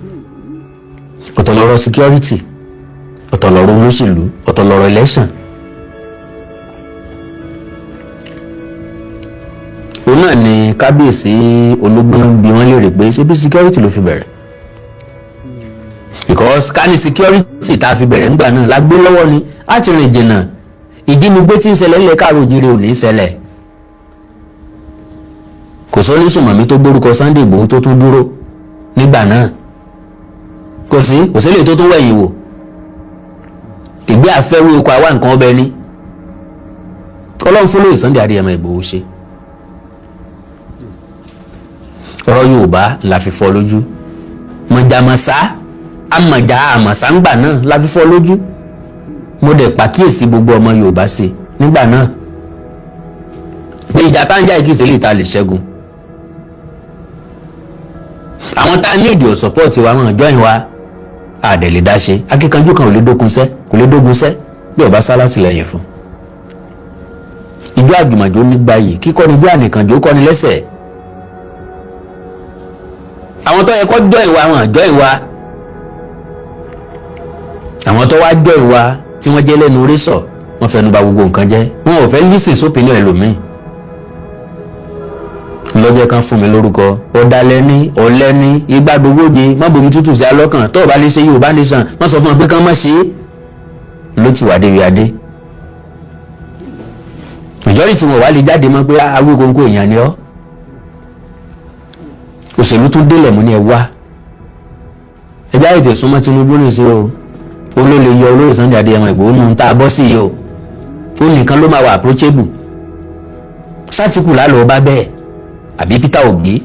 ọ̀tọ̀ lọ́rọ̀ security, ọ̀tọ̀ lọ́rọ̀ olóṣèlú, ọ̀tọ̀ lọ́rọ̀ election. Òun náà ni kábíyèsí Olúgbọ́n bí wọ́n lè rè pé ṣé bí security ló fi bẹ̀rẹ̀, because ká ní security tá a fi bẹ̀rẹ̀ ńgbà náà la gbé lọ́wọ́ ni, á ti rìn jìnnà. Ìjínigbé tí ń ṣẹlẹ̀ ńlẹ̀ káàró òjìrè ò ní í ṣẹlẹ̀. Kò sọ ní sùnmọ̀mí tó gbórúkọ Sunday Igboho tó tún dúró nígbà náà, kò sí, kò sílẹ̀ tó tún wẹ̀yìn wò. Ìgbé àfẹ́wé oko àwa nǹkan ọbẹ̀ ni Ọlọ́run fún lóye Sunday Adéyẹmọ Ìgbòho ṣe. Ọ̀rọ̀ Yorùbá la fi fọ́ lójú, mọ̀jàmọ̀sá amọ̀jà àmọ̀sá ńgbà náà la fi fọ́ lójú. Mo dẹ̀ pàkíyèsí gbogbo ọmọ Yorùbá sí nígbà náà pé ìjà tá ń jà ìkíyèsí lè ta lè ṣẹ́gun. Àwọn tá a ní ìdí ò support wa wọn join wa, àdẹ̀ lè dá ṣe. Akíkanjú kan ò lè dókun sẹ́, kò lè dógun sẹ́ bí ọba sálásì lẹ́yìn fún. Ìjọ àjùmọ̀jò nígbà yìí kíkọ́ ni ijó ànìkànjò kọ́ni lẹ́sẹ̀. Àwọn tó yẹ kó join wa wọn join wa. Àwọn tó wá join wa tí wọ́n jẹ́ lẹ́nu orí sọ, wọ́n fẹnu bà gbogbo nǹkan jẹ́. Wọn ò fẹ́ listen sópinnu ẹlòmíì lọ́jọ́ kan fún mi lórúkọ ọ̀dàlẹ̀ ní ọ̀lẹ́ ní igbádogóje má bomi tútù sí alọ́kàn. Tó o bá lè ṣe Yorùbá nation, má sọ fún ọ pé kán má ṣe é. Ló ti wà débi adé, majority wọn wà lè jáde mọ́ pé Awíkonko èèyàn ni ọ́. Òṣèlú tún délẹ̀ mú ní ẹ wá, ẹ jáde tẹ̀ súnmọ́ Tinubu ní ìṣe o. Ó ló lè yọ olóyè Sunday Adéyẹmọ Ìgbòho nù tá a bọ́ sí yìí o. Ó nìkan ló máa wà approachable. Sátìkù lálọ́ ọba bẹ́ẹ̀ àbí Peter Obi,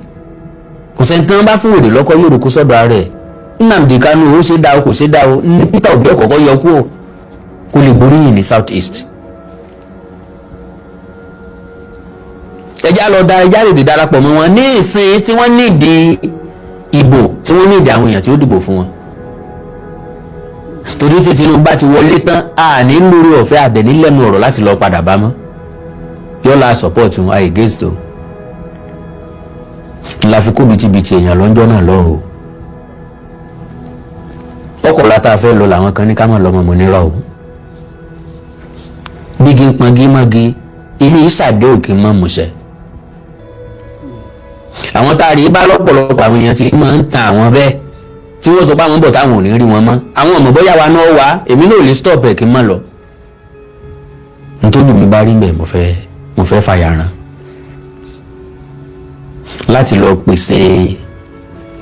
kò sẹ́ni tí wọ́n bá fún wèrè lọ́kọ́ yóò roko sọ́dọ̀ ara ẹ̀. Nnamdi Kanu, ó ṣe dá o, kò ṣe dá o, ní Peter Obi ọ̀kọ̀ọ̀kọ̀ yọ kú o, kó lè gbóríyìn ní South East. Ẹjá lọ da, ẹjá lè darapọ̀ mọ́ wọn ní ìsìn tí wọ́n nídìí ìbò, tí wọ́n nídìí àwọn èèyàn tí ó dìbò fún wọn, torí tí Tinubu bá ti wọlé tán, a ní lórí ọ̀fẹ́ àdẹ̀ní lẹ́nu ọ̀rọ̀ láti lọ padà bá mọ́ yọ́lá support wọn against o. La fi kó bitibiti èèyàn lọ́jọ́ náà lọ́hùn o. Ọkọ̀ látà fẹ́ lọ làwọn kan ní ká má lọ́mọ mọ̀ nírọ̀ o. Bígi ń pọngi mọ́gi, inú ìsàdé òkè mọ́ mọ̀ṣẹ́. Àwọn tá a rí bá lọ́pọ̀lọpọ̀ àwọn èèyàn tí máa ń tan àwọn bẹ́ẹ̀, tí wọ́n sọ pé àwọn ń bọ̀ táwọn ò ní rí wọn mọ́. Àwọn ọmọ bóyá wa náà wá, èmi náà ò lè stop ẹ̀ kí n má lọ. Nítorí mi bá rí bẹ́ẹ̀, mo fẹ́ fàyàrán láti lọ pèsè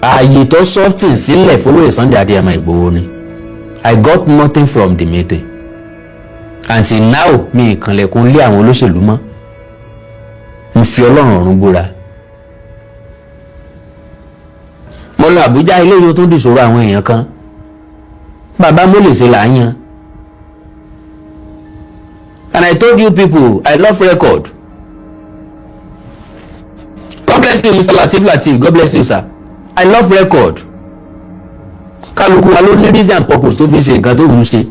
ààyè tó soften sílẹ̀ fọlọ́yè Sunday Adéyẹmọ Ìgbòho ni. I got nothing from the meeting until now. Mi ìkànlẹ̀kùn lé àwọn olóṣèlú mọ́, mo fi Ọlọ́run ọ̀run búra. Mo lọ Àbújá, ilé yìí tó dìṣòro àwọn èèyàn kan, bàbá mo lè ṣe là ń yan. And I told you people, I love record. God bless you, Mr. Lateef Lateef, God bless you, sir. I love record. Kálukú wa ló ní reason and purpose tó fi ṣe nǹkan tó ń ṣe.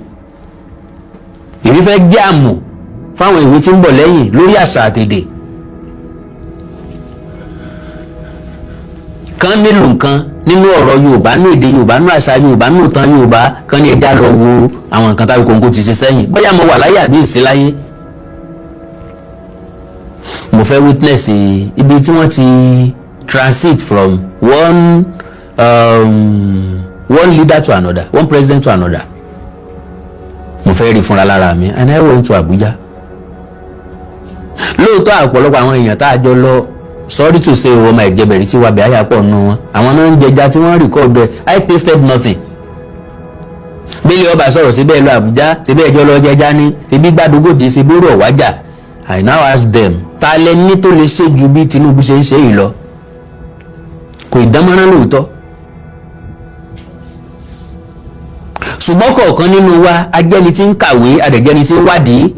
Èmi fẹ́ jẹ́ àmọ̀ fáwọn ìwé tí ń bọ̀ lẹ́yìn lórí àṣà àtèdè kan nílò nǹkan nínú ọ̀rọ̀ Yorùbá, nínú èdè Yorùbá, nínú àṣà Yorùbá, nínú ìtàn Yorùbá kan ní ẹja lọ wo àwọn nǹkan táwọn kòńkò ti ṣe sẹ́yìn, bóyá mo wà láyé àbí ìsí láyé. Mo fẹ́ witness ibi tí wọ́n ti transit from one leader to another, one president to another. Mo fẹ́ rí fúnra lára mi, and I went to Abuja. Lóòótọ́, àpọ̀lọpọ̀ àwọn èèyàn tá a jọ lọ, sorry to say, ọmọ ìjẹbẹ̀rẹ̀ tí wàbẹ̀ àyà pọ̀ nù wọn, àwọn náà ń jẹja tí wọ́n record ẹ̀. I tasted nothing. Bílẹ̀ ọba sọ̀rọ̀ síbẹ̀ lọ Àbújá síbẹ̀, ẹjọ́ lọ jẹja ní síbí gbàdúgbòdì síbí rọ̀ wájà. I now ask them, ta lẹ ní tó lè ṣe ju bí Tinubu ṣe ń ṣe yìí lọ? Kò ìdánmọ́rán lóòótọ́, ṣùgbọ́n kọ̀ọ̀kan nínú wa ajẹ́ni tí ń kàwé, adẹ̀jẹ́ni tí ń wádìí.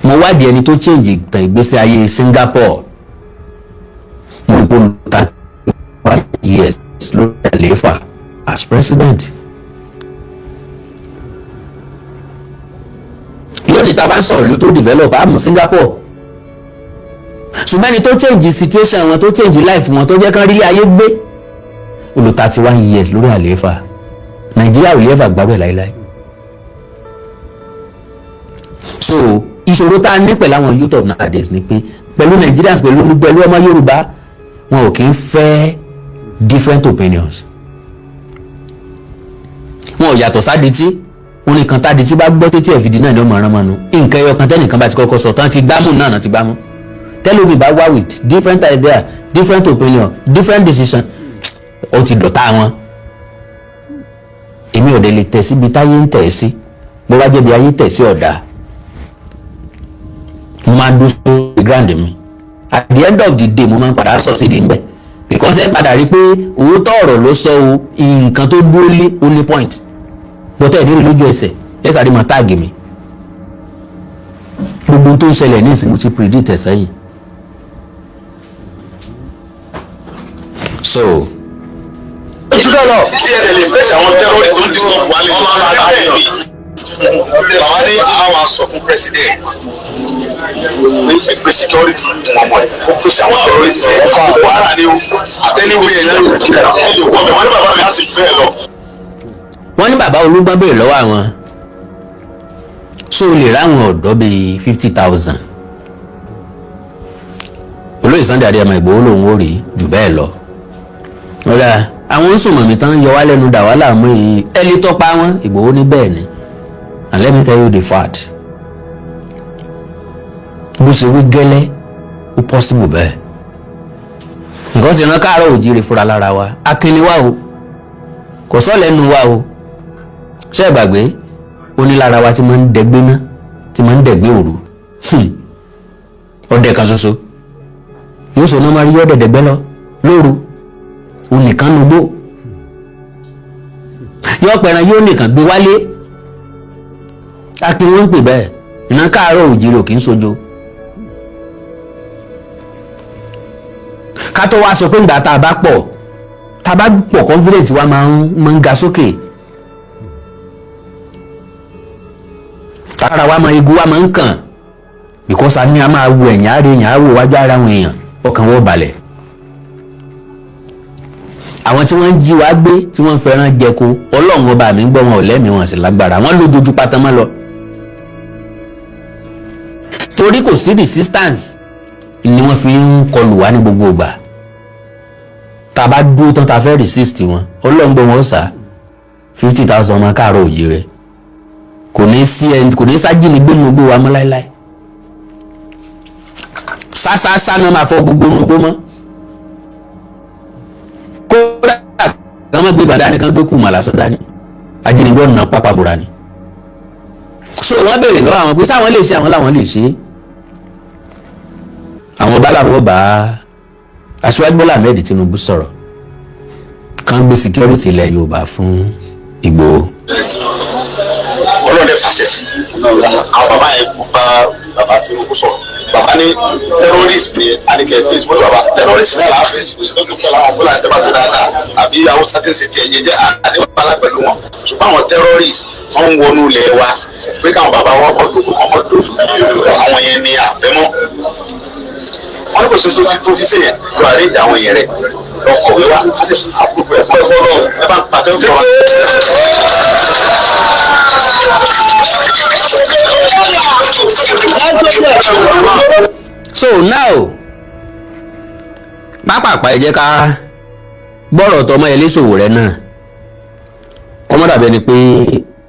Mo wádìí ẹni tó change ìtàn ìgbésí ayé Singapore. Mo rí pé 35 years lórí àlééfà as president. Lónìí tá a bá ń sọ̀rọ̀ ìlú tó develop, àmọ́ Singapore. Ṣùgbọ́n ẹni tó change situation wọn, tó change life wọn, tó jẹ́ kán rí ilé ayé gbé, ó lò 31 years lórí àlééfà. Nàìjíríà ò lè ever gbárù ẹ̀ láéláé. So ìṣòro tá a ní pẹ̀lú àwọn youth of nowadays ni pé pẹ̀lú Nigerians, pẹ̀lú ọmọ Yorùbá, wọn ò kí ń fẹ́ different opinions. Wọn ò yàtọ̀ sádìtì. Wọn nìkan tádìtì bá gbọ́ tètè ẹ̀fìdí náà ni ó mọ̀ ọ́n mọ́nu. Nǹkan ẹyọ kan tẹ́nìkan bá ti kọ́kọ́ sọ tán, ti gbámú náà ti gbámú. Tẹ́lómi bá wá with different idea, different opinion, different decision, ó ti dọ̀tá wọn. Èmi ò dé lè tẹ̀ síbi táyé ń tẹ̀ sí. Bó bá jẹ́ bí ayé tẹ̀ sí ọ̀dà, mo máa dúró sórí ground mi. At the end of the day, mo máa ń padà sọ sí di nbẹ, because ẹ padà rí i pé òótọ́ ọ̀rọ̀ ló sọ o. Nǹkan tó dúró lé ó ní point bọ́tẹ́ ẹ̀ nílò lójú ẹsẹ̀ ẹ sáré máa tag mi. Gbogbo tó ń ṣẹlẹ̀ ní ìsìn, mo ti predict ẹ̀ sẹ́yìn. So Tí ẹ lè fẹsẹ̀ àwọn terrorist tó ń disturb wa lè bàbá ní àwọn sọ fún president pé ẹgbẹ́ security fún ọmọ ẹ̀, kó fèsì àwọn terrorist ẹ̀ wàhálà ni o àtẹniwé ẹ̀ lẹ́nu ẹ̀ lè wọ́n bẹ̀. Wọ́n ní bàbá mi á sì bẹ́ẹ̀ lọ. Wọ́n ní bàbá Olúgbọ́n béèrè lọ́wọ́ àwọn, so lè ráwọn ọ̀dọ́ bíi 50,000? Olóyè Sunday Adéyẹmọ Ìgbòho lòun ò rí jù bẹ́ẹ̀ lọ. Ọ̀rẹ́ àwọn sùnmọ̀mí tán yọ wá lẹ́nu, dà wá láàmú yìí, ẹ lè tọ́pa wọn? Ìgbòho ní bẹ́ẹ̀ ni. And let me tell you the fact, bó ṣe wí gẹ́lẹ́, ó possible bẹ́ẹ̀. Nǹkan sì rán káàárọ̀ òjíire fúnra lára wa. Akínni wa o, kò sọ lẹ́nu wa o. Ṣé ẹ gbàgbé ó ní lára wa tí máa ń dẹgbẹ́ ná, tí máa ń dẹ̀gbẹ́ òru? Ọdẹ kan ṣoṣo yóò sọ náà máa rí ọdẹ dẹ̀gbẹ́ lọ lóru, òun nìkan nugbó, yóò pẹran, yóò nìkan gbé wálé. Akin wọn ń pè bẹ́ẹ̀. Ìná káàárọ̀ òjìrì ò kì í sojo. Ká tó wá sọ pé ìgbà tá a bá pọ̀, confidence wa máa ń ga sókè, kára wa máa igun wa máa ń kàn, because a ní a máa wo ẹ̀yìn àárẹ̀, èèyàn á wò wájú ara àwọn èèyàn, ọkàn wọn balẹ̀. Àwọn tí wọ́n ń jí wa gbé, tí wọ́n ń fẹ́ràn jẹko, Ọlọ́run ọba mi ń gbọ́, wọn ò lẹ́mìí, wọn sì lágbára, wọ́n lójoojú pátá mọ́ lọ, torí kò sí resistance ni wọ́n fi ń kọlù wá ní gbogbo ìgbà. Tá a bá dúró tán, tá a fẹ́ resist wọn, Ọlọ́run gbọ́, wọn ó sá. 50,000 ọmọ káàárọ̀ òjíire, kò ní sí ẹni, kò ní sájínigbé nínú igbó wa mọ́ láéláé. Sásásá náà máa fọ gbogbo inú igbó mọ́. Kódà kàn má gbé bàdá ni, kàn gbé kùmà lásán dání, ajínigbé ọ̀nà pápá bora ni. So wọ́n béèrè lọ́wọ́ àwọn pé sáwọn lè ṣe, àwọn làwọn lè ṣe. Àwọn bá làwọn bá Aṣíwájú Bọ́lá Ahmed Tinubu sọ̀rọ̀, kàn gbé security ilẹ̀ Yorùbá fún Ìgbòho. Ọlọ́dẹ fàṣẹ sí àwọn bàbá yẹn, kó bá bàbá Tinubu sọ̀rọ̀. Bàbá ní terrorist ni àníkẹ́ face mọ́tò. Bàbá, terrorist náà làá face. Kò sí tó kí àwọn Fúlàní tẹ́ bá ti dáadáa àbí Haúsá tí ń ṣe tiẹ̀ jẹjẹ àdéhùn pẹ̀lú wọn, ṣùgbọ́n àwọn terrorist wọ́n ń wọnú ilẹ̀ wa pé káwọn bàbá wọn kọ́ dòkó kọ́ mọ́ dòkó, àwọn yẹn ni àfẹ́mọ́. Wọn ní kò sí tó fi ṣèyẹn lọ àríjà àwọn yẹn rẹ lọ kọ̀wé wa àbúrò ẹ̀fọ́ ẹ̀fọ́ lọ ẹ bá ń pàtẹ́ fún wa. So now, pápápá, ẹ jẹ́ ká gbọ́rọ̀ tọmọ ẹlẹ́sòwò rẹ náà, kọ́mọ́ dàbí ẹni pé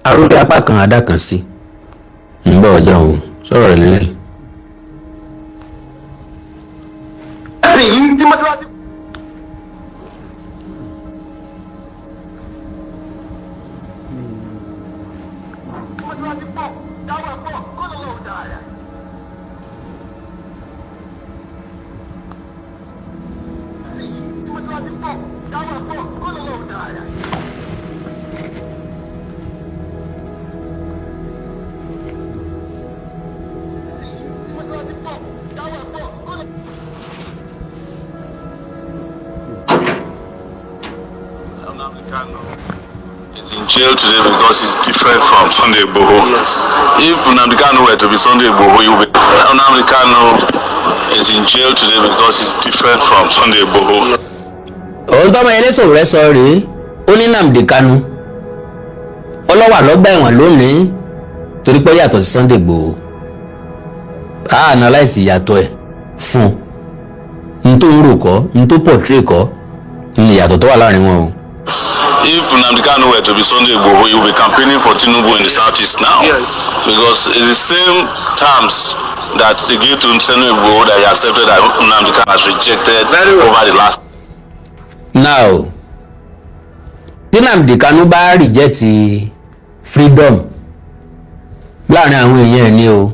arórí apá kan adá kan sí ń bọ̀ ọjọ́ òun sọ̀rọ̀ rẹ̀ lélẹ̀. Yìí tí mọ́sálásí. Is in jail today because he's different from Sunday Igboho. If Nnamdi Kanu were to be Sunday Igboho, he would be. Nnamdi Kanu Is in jail today because he's different from Sunday Igboho. Òun tọ́mọ Sowore sọ rèé. Ó ní Nnamdi Kanu ọlọ́wà lọ́gbà ẹ̀wọ̀n lónìí torí pé ó yàtọ̀ sí Sunday Igboho. A analyse ìyàtọ̀ ẹ̀ fún un. N tó ń rò kọ́, n tó portray kọ́ ní ìyàtọ̀ tó wà láàrin wọn o. If Nnamdi Kanu were to be Sunday Igboho, he would be campaigning for Tinubu in the southeast now. Because it's the same terms that they gave to Sunday Igboho that he accepted that Nnamdi Kanu has rejected over the last Now, bí Nnamdi Kanu bá reject freedom láàrin àwọn èèyàn ẹ̀ ní o,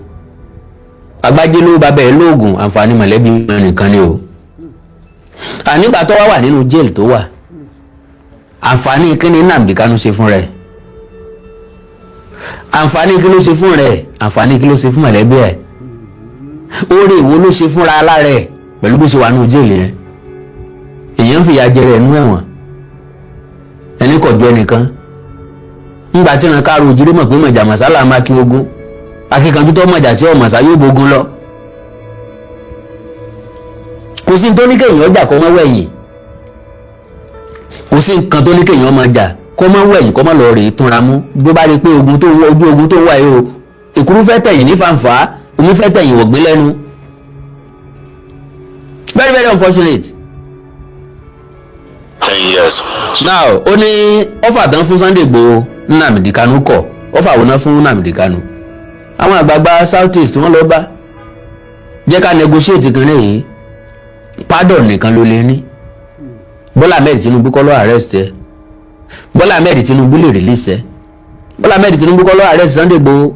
agbájé ló bá bẹ́ẹ̀ lóògùn, àǹfààní mọ̀lẹ́bí wọn nìkan ni o. Ànígbà tó wá wà nínú jail tó wà, àǹfààní kíni Nnamdi Kanu ṣe fún rẹ̀? Àǹfààní kí ló ṣe fún rẹ̀? Àǹfààní kí ló ṣe fún mọ̀lẹ́bí ẹ̀? Oore ìwo ló ṣe fúnra alára ẹ̀ pẹ̀lú bó ṣe wà nínú jail yẹn? Èèyàn ń fìyà jẹrẹ ẹnu ẹ̀wọ̀n, ẹni kò jọ ẹnìkan. Ńgbà tí ìran káàró òjìrè mọ̀ pé mọ̀jà màsálà máa kí ogun, akíkanjú tó mọ̀jà tí ọmọọ̀sá yóò bógun lọ. Kò sí tó ní kéèyàn ọjà kó má wẹ̀yìn. Kò sí nǹkan tó ní kéèyàn máa jà kó má wẹ̀yìn, kó má lọ rèé túnra mú. Bó bá rí i pé ogun tó ń wọ ojú ogun tó ń wà yìí o, èkúrú fẹ́ tẹ̀yìn ní fàǹfà, omi fẹ́ tẹ̀yìn wọ̀gbìn lẹ́nu. Very, very unfortunate. 10 years. Now, ó ní offer tán fún Sunday Igboho, Nnamdi Kanu kọ̀. Offer wo ná fún Nnamdi Kanu? Àwọn àgbààgbà South East, wọ́n lọ bá jẹ́ ká negotiate kan lẹ́yìn. Pardon nìkan ló lè ní. Bọ́lá Ahmed Tinubu kọ́ ló arrest ẹ, Bọ́lá Ahmed Tinubu lè release ẹ. Bọ́lá Ahmed Tinubu kọ́ ló arrest Sunday Igboho,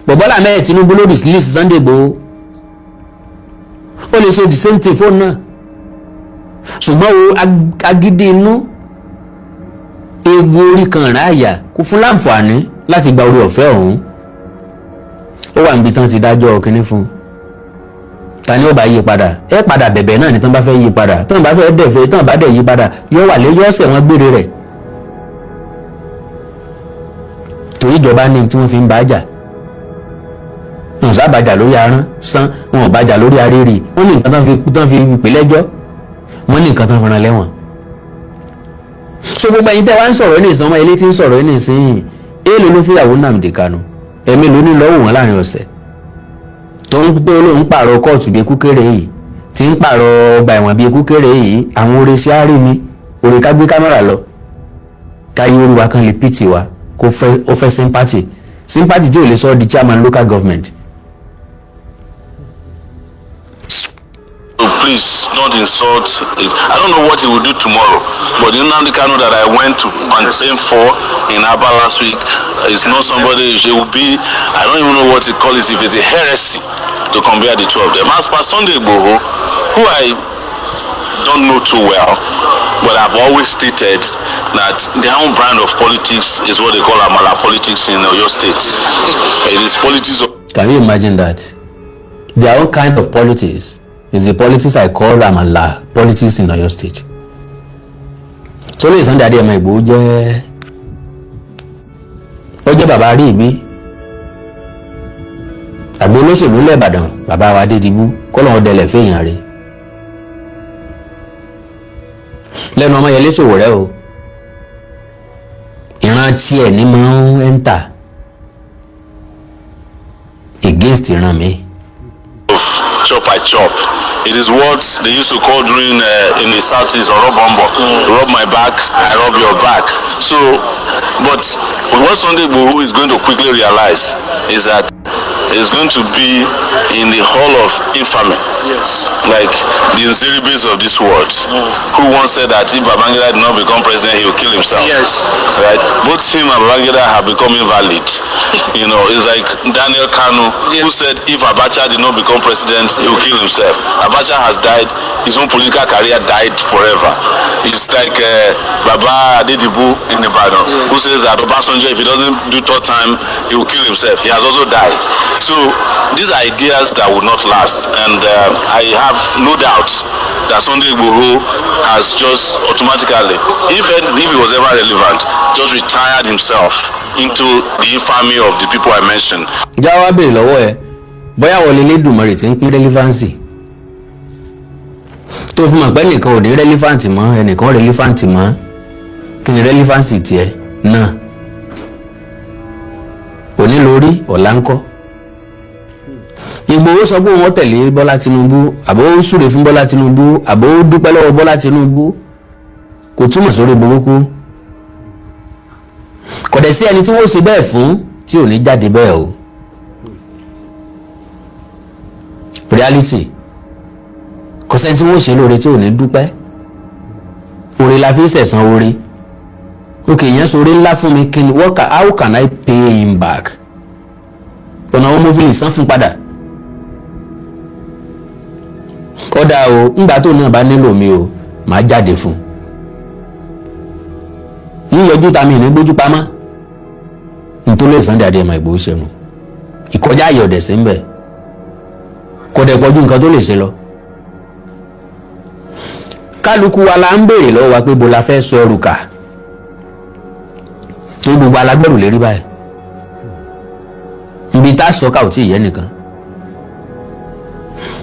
but Bọ́lá Ahmed Tinubu ló release Sunday Igboho. Ó lè ṣe the same thing fóònù náà, ṣùgbọ́n o agídí inú, eegun orí kan ráàyà kò fún láǹfààní láti gba orí ọ̀fẹ́ ọ̀hún. Ó wà níbi tán ti dájọ́ kínní fún un. Ta ni ó bá yí padà? Ẹ padà bẹ̀bẹ̀ náà ni. Tán bá fẹ́ yí padà, tán bá fẹ́ dẹ̀fẹ́, tán bá dẹ̀ yí padà, yóò wà lé, yóò ṣẹ̀wọ̀n gbére rẹ̀, torí ìjọba ní tí wọ́n fi ń bá jà. Wọn ò sábàjà lórí arán sán, wọn ò bàjà lórí arére. Wọ́n ní nǹkan tán fi pè lẹ́jọ́, wọ́n ní nǹkan tán fi rán lẹ́wọ̀n. So gbogbo ẹ̀yin tẹ́ wá ń sọ̀rọ̀ ní ìsìn, ọmọ ilé tí ń sọ̀rọ̀ ní ìsìn, èèlò ló fìyàwó Nnamdi Kanu? Ẹ̀mí ló ní lọ́wọ́ wọn láàrin ọ̀sẹ̀ tó ń tó lóun pààrọ̀ kóòtù bíi kúkéré yìí, tí ń pààrọ̀ ọgbà ẹ̀wọ̀n bíi kúkéré yìí. Àwọn oore ṣe á rí mi, oore ká gbé kámẹ́rà lọ káyé orí wa kan lè pìtì wa kó fẹ́, ó fẹ́ sympathy, sympathy tí ò lè sọ ọ́ di chairman local government. So please don't insult his. I don't know what he will do tomorrow, but the Nnamdi Kanu that I went to campaign for in Aba last week is not somebody. It will be. I don't even know what to call it, if it's a heresy to compare the two of them. As per Sunday Igboho, who I don't know too well, but I've always stated that their own brand of politics is what they call Amala politics in Oyo State. It is politics of Can you imagine that? Their own kind of politics is the politics I call Amala politics in Oyo State. Tolóyè Sunday Adéyẹmọ Ìgbòho jẹ́, ó jẹ́ bàbá rí ìbí àgbo olóṣèlú ńlẹ̀ Ìbàdàn, bàbá wa Adédìbú, kọ́lọ́hún dẹlẹ̀ fèèyàn rẹ̀ lẹ́nu. Ọmọyẹlé Sowore o, ìran tiẹ̀ ní máa ń enter against ìran mi. Chop I chop. It is what they used to call during in the southeast, Orobombo. Rub my back, I rub your back. So, but what Sunday Igboho is going to quickly realize is that it's going to be in the hall of infamy. Like the Nzeribes of this world, who once said that if Babangida did not become president, he will kill himself. Right? Both him and Babangida have become invalid. It's like Daniel Kanu, who said if Abacha did not become president, he will kill himself. Abacha has died. His own political career died forever. It's like Baba Adedibu in Ibadan, who says that Obasanjo, if he doesn't do third time, he will kill himself. He has also died. So these are ideas that will not last, and I have no doubt that Sunday Igboho has just automatically, if he was ever relevant, just retired himself into the infamy of the people I mentioned. Jáwá béèrè lọ́wọ́ ẹ bóyá wọlé Elédùmarè tí ń pín relevancy. Tó fi mọ̀ pé ẹnìkan ò ní relevant mọ́, ẹnìkan relevant mọ́. Kí ni relevance tiẹ̀ náà? Òní lórí, ọ̀la ńkọ́? Ìgbòho sọ pé wọ́n tẹ̀lé Bọ́lá Tinubu, àbó ó súre fún Bọ́lá Tinubu, àbó ó dúpẹ́ lọ́wọ́ Bọ́lá Tinubu, kò túmọ̀ sórí burúkú. Kò dẹ̀ sí ẹni tí wọ́n ṣe bẹ́ẹ̀ fún tí ò ní jáde bẹ́ẹ̀ o. Reality, kò sẹ́ni tí wọ́n ṣe lóore tí ò ní dúpẹ́. Oore la fi ń sẹ̀san oore. Ok, ìyẹn sọ̀rọ̀ ńlá fún mi, kí ni what can, how can I pay him back? Ọ̀nà wo mo fi lè san fún padà? Kódà o, ńgbà tó náà bá nílò mi o, màá jáde fún un, yíyọjú ta mi ní gbójú pamọ́. Nítorí Sunday Adéyẹmọ Ìgbòho ṣẹnu ìkọjá àyè ọ̀dẹ̀ sí ń bẹ̀, kò dẹ̀ pọ̀jù nǹkan tó lè ṣe lọ. Kálukú wa la ń béèrè lọ́wọ́ wa pé bo la fẹ́ sọ ẹrù kà tó gbogbo alágbẹ̀rù lérí báyìí. Ibi tá a sọ ká ò tí ì yẹ nìkan.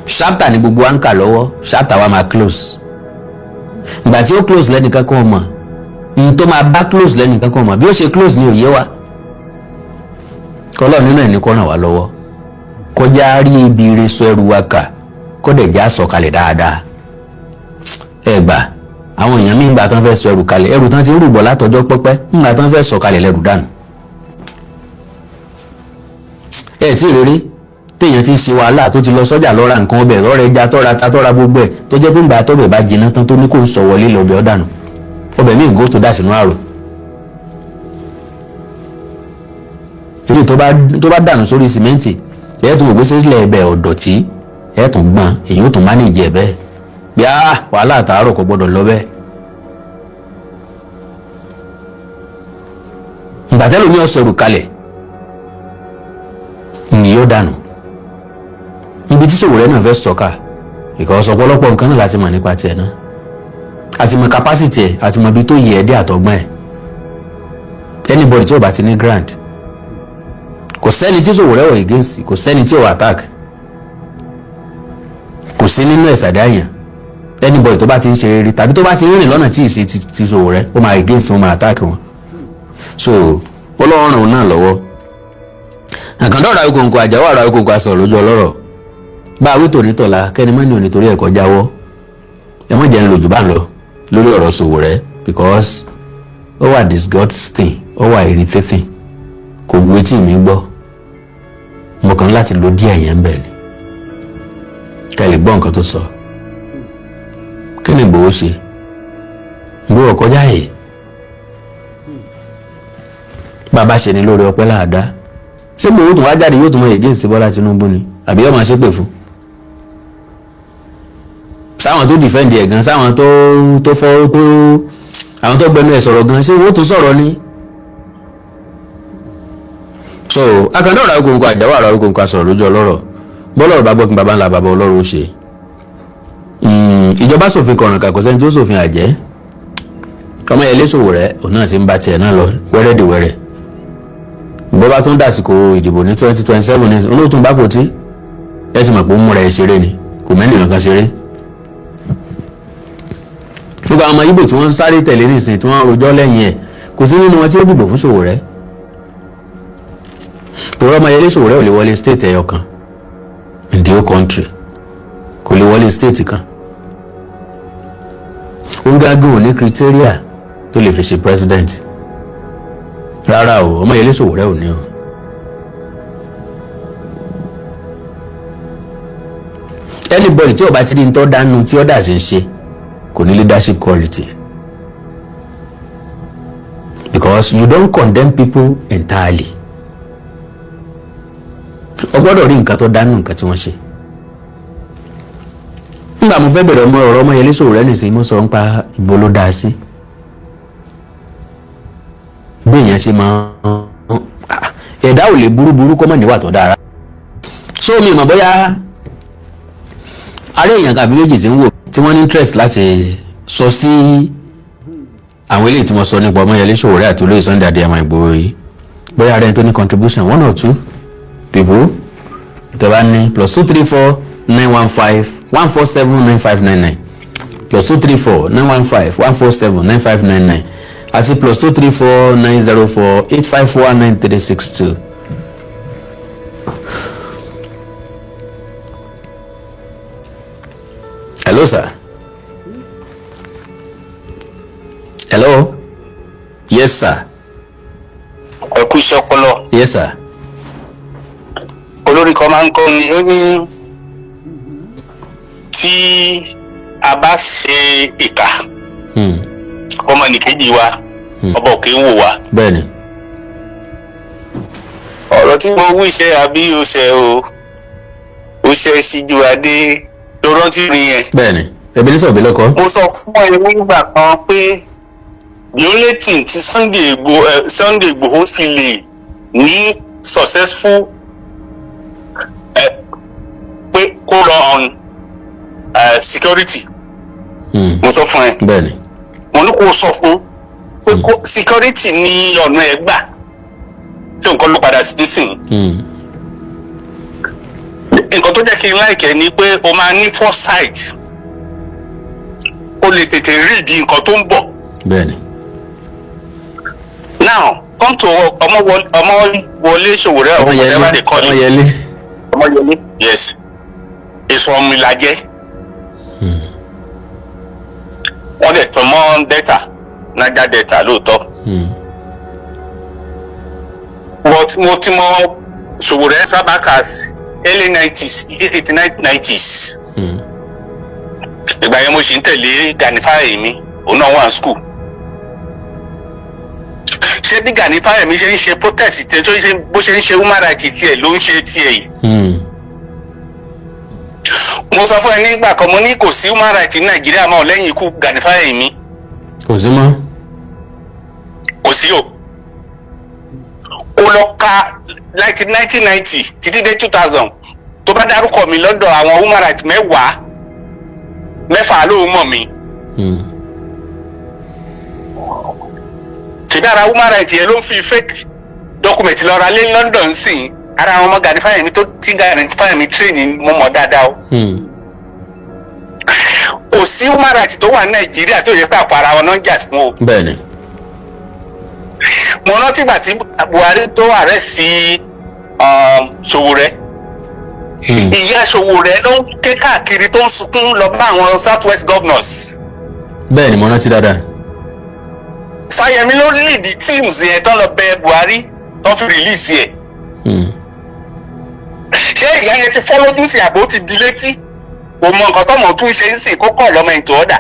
Chapter ni gbogbo wa ń kà lọ́wọ́. Chapter wa máa close. Ìgbà tí ó close, lẹ́nìkan kan mọ̀ n tó máa bá close, lẹ́nìkan kan mọ̀ bí ó ṣe close ní òye wa. Kọ́lọ́ nínú ẹ̀ ní kó ràn wá lọ́wọ́, kọjá rí ibi ire sọ ẹrù wa kà, kó dẹ̀ já sọ̀kalẹ̀ dáadáa. Ẹ gbà, àwọn èèyàn míì gbà tán fẹ́ sọ ẹrù kalẹ̀, ẹrù tán ti ń rúbọ̀ látọjọ́ pẹ́pẹ́, ńgbà tán fẹ́ sọ̀kalẹ̀, lẹ́rù dànù. Ẹ tí rírí téèyàn ti ń ṣe wàhálà, tó ti lọ sọ́jà lọ ra nǹkan ọbẹ̀, lọ́rẹ̀ ẹja, tọ́ra ta, tọ́ra gbogbo ẹ̀, tó jẹ́ pé ńgbà tọ́bẹ̀ bá jiná tán, tó ní kó ń sọ wọlé lọ́bẹ̀ ọ́ dànù, ọbẹ̀ míì gò tó dà sínú àrò. Èyí tó bá dànù sórí sìmẹ́ǹtì, ẹ̀ tún ògbé sílẹ̀ ẹ̀bẹ̀ ọ̀dọ̀tí, ẹ̀ tún gbọ́n, èyí ó tún manage ẹ̀ bẹ́ẹ̀ bí a wàhálà àtàárọ̀ kò gbọ́dọ̀ lọ bẹ́ẹ̀. Ìgbàtẹ́lómi ọ̀sọ̀rù kalẹ̀ ni yóò dànù ibi tí Sowore náà fẹ́ sọ̀ka, because ọ̀pọ̀lọpọ̀ nǹkan náà láti mọ̀ nípa tiẹ̀ náà, àti mọ̀ capacity ẹ̀, àti mọ̀ ibi tó yẹ ẹ́ dé àtọ̀gbọ́n ẹ̀. Anybody tí ó bá ti ní grand, kò sẹ́ni tí Sowore wọ̀ against, kò sẹ́ni tí ò attack, kò sí nínú ẹ̀sàdá èèyàn. Anybody tó bá ti ń ṣe rere tàbí tó bá ti ń rìn lọ́nà tí ì ṣe ti Sowore, ó máa against wọn, máa attack wọn. So Ọlọ́run ràn náà lọ́wọ́. Àkàndá ọ̀rọ̀ Awíkonko, àjàwọ̀ ọ̀rọ̀ Awíkonko, asọ̀rọ̀ lójú ọlọ́rọ̀ bá a wí tòní tọ̀la, kẹ́ni mọ́ni ò ní torí ẹ̀kọ́ jáwọ́. Ẹ mọ̀ jẹ́ ń lò jù bá ń lọ lórí ọ̀rọ̀ Sowore, because ó wà disgusting, ó wà irritating, kò wú etí mi gbọ́. Mo kàn láti lo díẹ̀ yẹn ń bẹ̀ ni ká lè gbọ́ nǹkan tó sọ. Kí ni Ìgbòho ṣe? Ìgbòho kọjá yìí. Bàbá ṣe ni lórí ọpẹ́ láàdá. Ṣé Ìgbòho tún wá jáde, yóò tún mọ against Bọ́lá Tinubu ni, àbí yóò máa ṣépè fún sáwọn tó defend ẹ̀ gan, sáwọn tó fọ́ tó, àwọn tó gbẹnu ẹ̀ sọ̀rọ̀ gan, ṣé wọ́n tún sọ̀rọ̀ ni? So akandá ọ̀rọ̀ Awíkonko, àjáwọ̀ ọ̀rọ̀ Awíkonko, asọ̀rọ̀ lójú ọlọ́rọ̀. Bọ́lá ọ̀rọ̀ bá gbọ́ kí baba ńlá baba ọlọ́rọ̀ ó ṣe. Ìjọba ṣòfin kọ̀ọ̀ràn kà, kò sẹ́ni tó ṣòfin àjẹ́. Ọmọyẹlé Sowore, òun náà ti ń bá tiẹ̀ náà lọ wẹ́rẹ́dìwẹ́rẹ́. Bó bá tún dàsìkò ìdìbò ní 2027 ní olóòtú bá kò tí ẹ sì mọ̀ pé ó múra ẹ ṣeré ni, kò mẹ́rin nǹkan ṣeré. Gbogbo àwọn ọmọ Ìgbò tí wọ́n ń sáré tẹ̀lé nísìnyí, tí wọ́n ń rojọ́ lẹ́yìn ẹ̀, kò sí nínú wọn tí ó dìbò fún Sowore, torí Ọmọyẹlé Sowore ò lè wọlé state ẹyọ kan in the whole country, kò lè wọlé state kan. Ó ń gágùn ò ní criteria tó lè fi ṣe president rárá o. Ọmọyẹlé Sowore ò ní o. Anybody tí ó bá ti rí ní tó dánú tí others ń ṣe, kò ní leadership quality, because you don't condemn people entirely. O gbọ́dọ̀ rí nǹkan tó dánú nǹkan tí wọ́n ṣe. Nígbà mo fẹ́ bẹ̀rẹ̀ ọmọ ọ̀rọ̀ Ọmọyẹlé Sowore nìsín, mo sọ̀rọ̀ nípa ìbò ló dáa sí bí èèyàn ṣe máa ẹ̀dá ò lè burúburú kọ́ mọ̀ níwà tó dára. So mi mọ̀ bóyá ará èèyàn kàbí méjì tí ń wò tí wọ́n ní interest láti sọ sí àwọn eléyìí tí mo sọ nípa Ọmọyẹlé Sowore àti olóyè Sunday Adéyẹmọ Ìgbòho yìí, bóyá ara ẹni tó ní contribution, one or two people tẹ́ bá ní, +2349151479599. +234 915 147 9599 àti +234 904 851 9362. Hello, sir. Hello. Yes, sir. Ẹ kú iṣẹ́ ọpọlọ. Yes, sir. Olórí kan máa ń kọ́ ni, ó ní tí a bá ṣe ìkà ọmọnìkejì wa, ọba òkè ń wò wá. Ọ̀rọ̀ tí mo wí ṣe àbí o ṣe o, ó ṣe síjú adé ló rántí mi yẹn. Bẹ́ẹ̀ni, Ebenezer Obey ló kọ. Mo sọ fún ẹ nígbà kan pé the only thing tí Sunday Igboho fi lè ní successful pé kó lọ on security. Mo sọ fún ẹ. Mo ní kó sọ fún pé kó security ní ọ̀nà ẹ̀ gbà tí nǹkan ló padà sí nísìnyí. Nǹkan tó jẹ́ kí n like ẹ́ ni pé o máa ní foresight, o lè tètè rí ìdí nǹkan tó ń bọ̀. Now come to Ọmọwọlé Sowore or whatever they call him. Ọmọyẹlé. Ọmọyẹlé, yes, is from Ìlàjẹ. Wọ́n dẹ̀ tọ́ mọ́ Delta, Niger Delta lóòótọ́. But mo ti mọ Sowore back as early 90s, 89, 90s. Ìgbà yẹn mo sì ń tẹ̀lé Gani Fáyẹ̀mí, òun náà wà ní school. Ṣé bí Gani Fáyẹ̀mí ṣe ń ṣe protest tẹ tó ṣe, bó ṣe ń ṣe human rights tiẹ̀ ló ń ṣe tiẹ̀ yìí? Mo sọ fún ẹ nígbà kan, mo ní kò sí human rights ní Nàìjíríà mọ́ lẹ́yìn ikú Gani Fáyẹ̀mí. Kò sí mọ́. Kò sí o. Kó lọ ka láti 1990 títí dé 2000, tó bá dárúkọ mi lọ́dọ̀ àwọn human rights mẹ́wàá, mẹ́fà ló mọ̀ mí. Ṣèbí ara human rights yẹn ló ń fi fake document lọ ra lé London sí. Ara àwọn ọmọ Gani Fáyẹ̀mí tó tí Gani Fáyẹ̀mí train, mo mọ̀ dáadáa o. Kò sí human rights tó wà ní Nàìjíríà tó yẹ pé àpò ara wọn náà ń jà fún o. Mo rántí ìgbà tí Buhari tó arrest Sowore. Ìyá Sowore ló ń ké káàkiri, tó ń sunkún lọ bá àwọn South West governors. Bẹ́ẹ̀ni, mo rántí dáadáa. Fáyẹmí ló lead the teams yẹn tó lọ bẹ Buhari tó fi release yẹ. Ṣé ìyá yẹn ti fọ́ lójú sí àbó ti di létí? Kò mọ nǹkan tọmọ tún ṣe ń sìn kó kọ̀ lọ́mọ ètò ọ̀dà.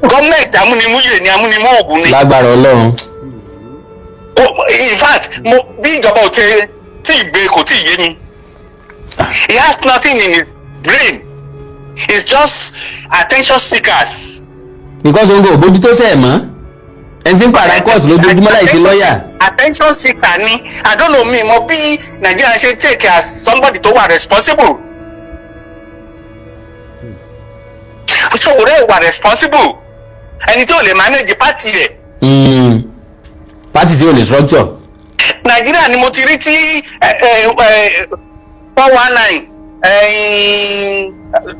Gọ́ọ̀mẹ̀ntì amúnimúyè ni, amúnimú ògùn ni. Lágbára Ọlọ́run. In fact, mo bí ìjọba ò tẹ tí ì gbé, kò tí ì yé mi. He has nothing in his brain, he's just attention seekers. Because òun kò bójú tó sẹ̀ mọ́, ẹni tí ń pààrà kóòtù lójoojúmọ́ láì sí lọ́ọ̀yà. Attention seeker ni. I don't know, mi mọ bí Nàìjíríà ṣe take as somebody tó wà responsible. Sowore wà responsible, ẹni tí ò lè manage party rẹ̀. Party tí ò lè structure. Nàìjíríà ni mo ti rí tí 419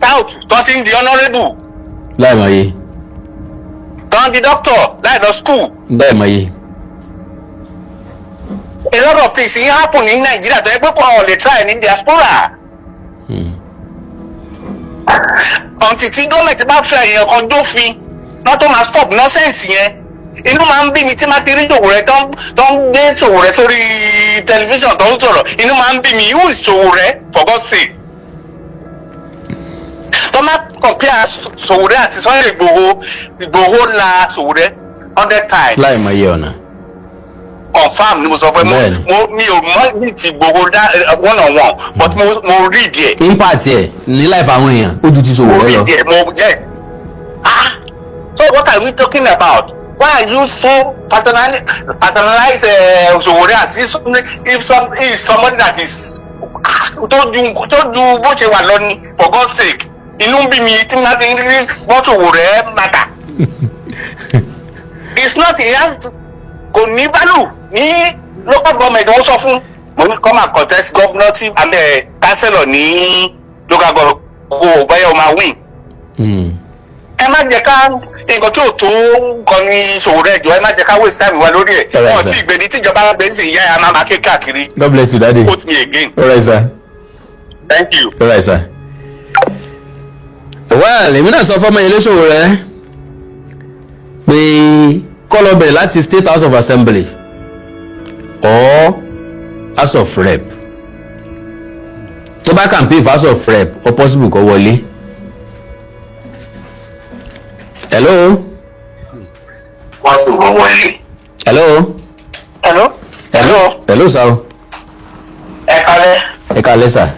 tout tó ti ń di honourable, láì mọ̀ yé. tó ń di doctor láì lọ school. Láì mọ̀ yé. A lot of things ń happen ní Nàìjíríà tó yẹ pé kò àwọn lè try ní diaspora. Until tí gọ́ọ̀mẹ̀ntì bá fẹ́ èèyàn kan dófin náà tó máa stop nonsense yẹn. Inú máa ń bí mi tí máa ti rí Sowore tó ń gbé Sowore sórí tẹlifíṣàn tó ń sọ̀rọ̀. Inú máa ń bí mi. Who is Sowore, for God's sake? Tó máa compare Sowore àti Sunday Igboho, Igboho la Sowore 100 times. Láì mọ̀ yé ọ̀nà. Confam ni mo sọ fún ẹ. Mo mi ò mọ ní ti Igboho dá one on one, but mo read ẹ. Impact ẹ̀ ní life àwọn èèyàn ó ju ti Mo Sowore lọ. read ẹ, mo, yes. Ah, so what are we talking about? Why are you so personalize Sowore as if somebody that is tó ju bó ṣe wà lọ ni? For God's sake, inú ń bí mi tí mo ti rí bọ́ Sowore matter. It's not, he has, kò ní value ní local government. Wọ́n sọ fún mo ní come and contest governorship and councillor ní local government. o báyọ̀ máa win. Ẹ má jẹ́ ká nǹkan tí ò tó nǹkan ní Sowore, ẹjọ́, ẹ má jẹ́ ká waste time wa lórí ẹ̀. Alright, Wọn sir. tí ìgbẹ́ni tíjọba gbé sí ìyá ẹ̀, a máa máa ké káàkiri. God bless you, daddy. Quote me again. All right, sir. Thank you. All right, sir. Well, èmi náà sọ fọ́mọ ilé Sowore pé kó lọ bẹ̀rẹ̀ láti State House of Assembly or House of Rep. Tó bá campaign for House of Rep, ó possible kó wọlé. Hello. Wọ́n sì wọ́n wọlé. Hello. Hello. Hello, hello sir. Ẹ kálẹ́. Ẹ káalẹ́, sir.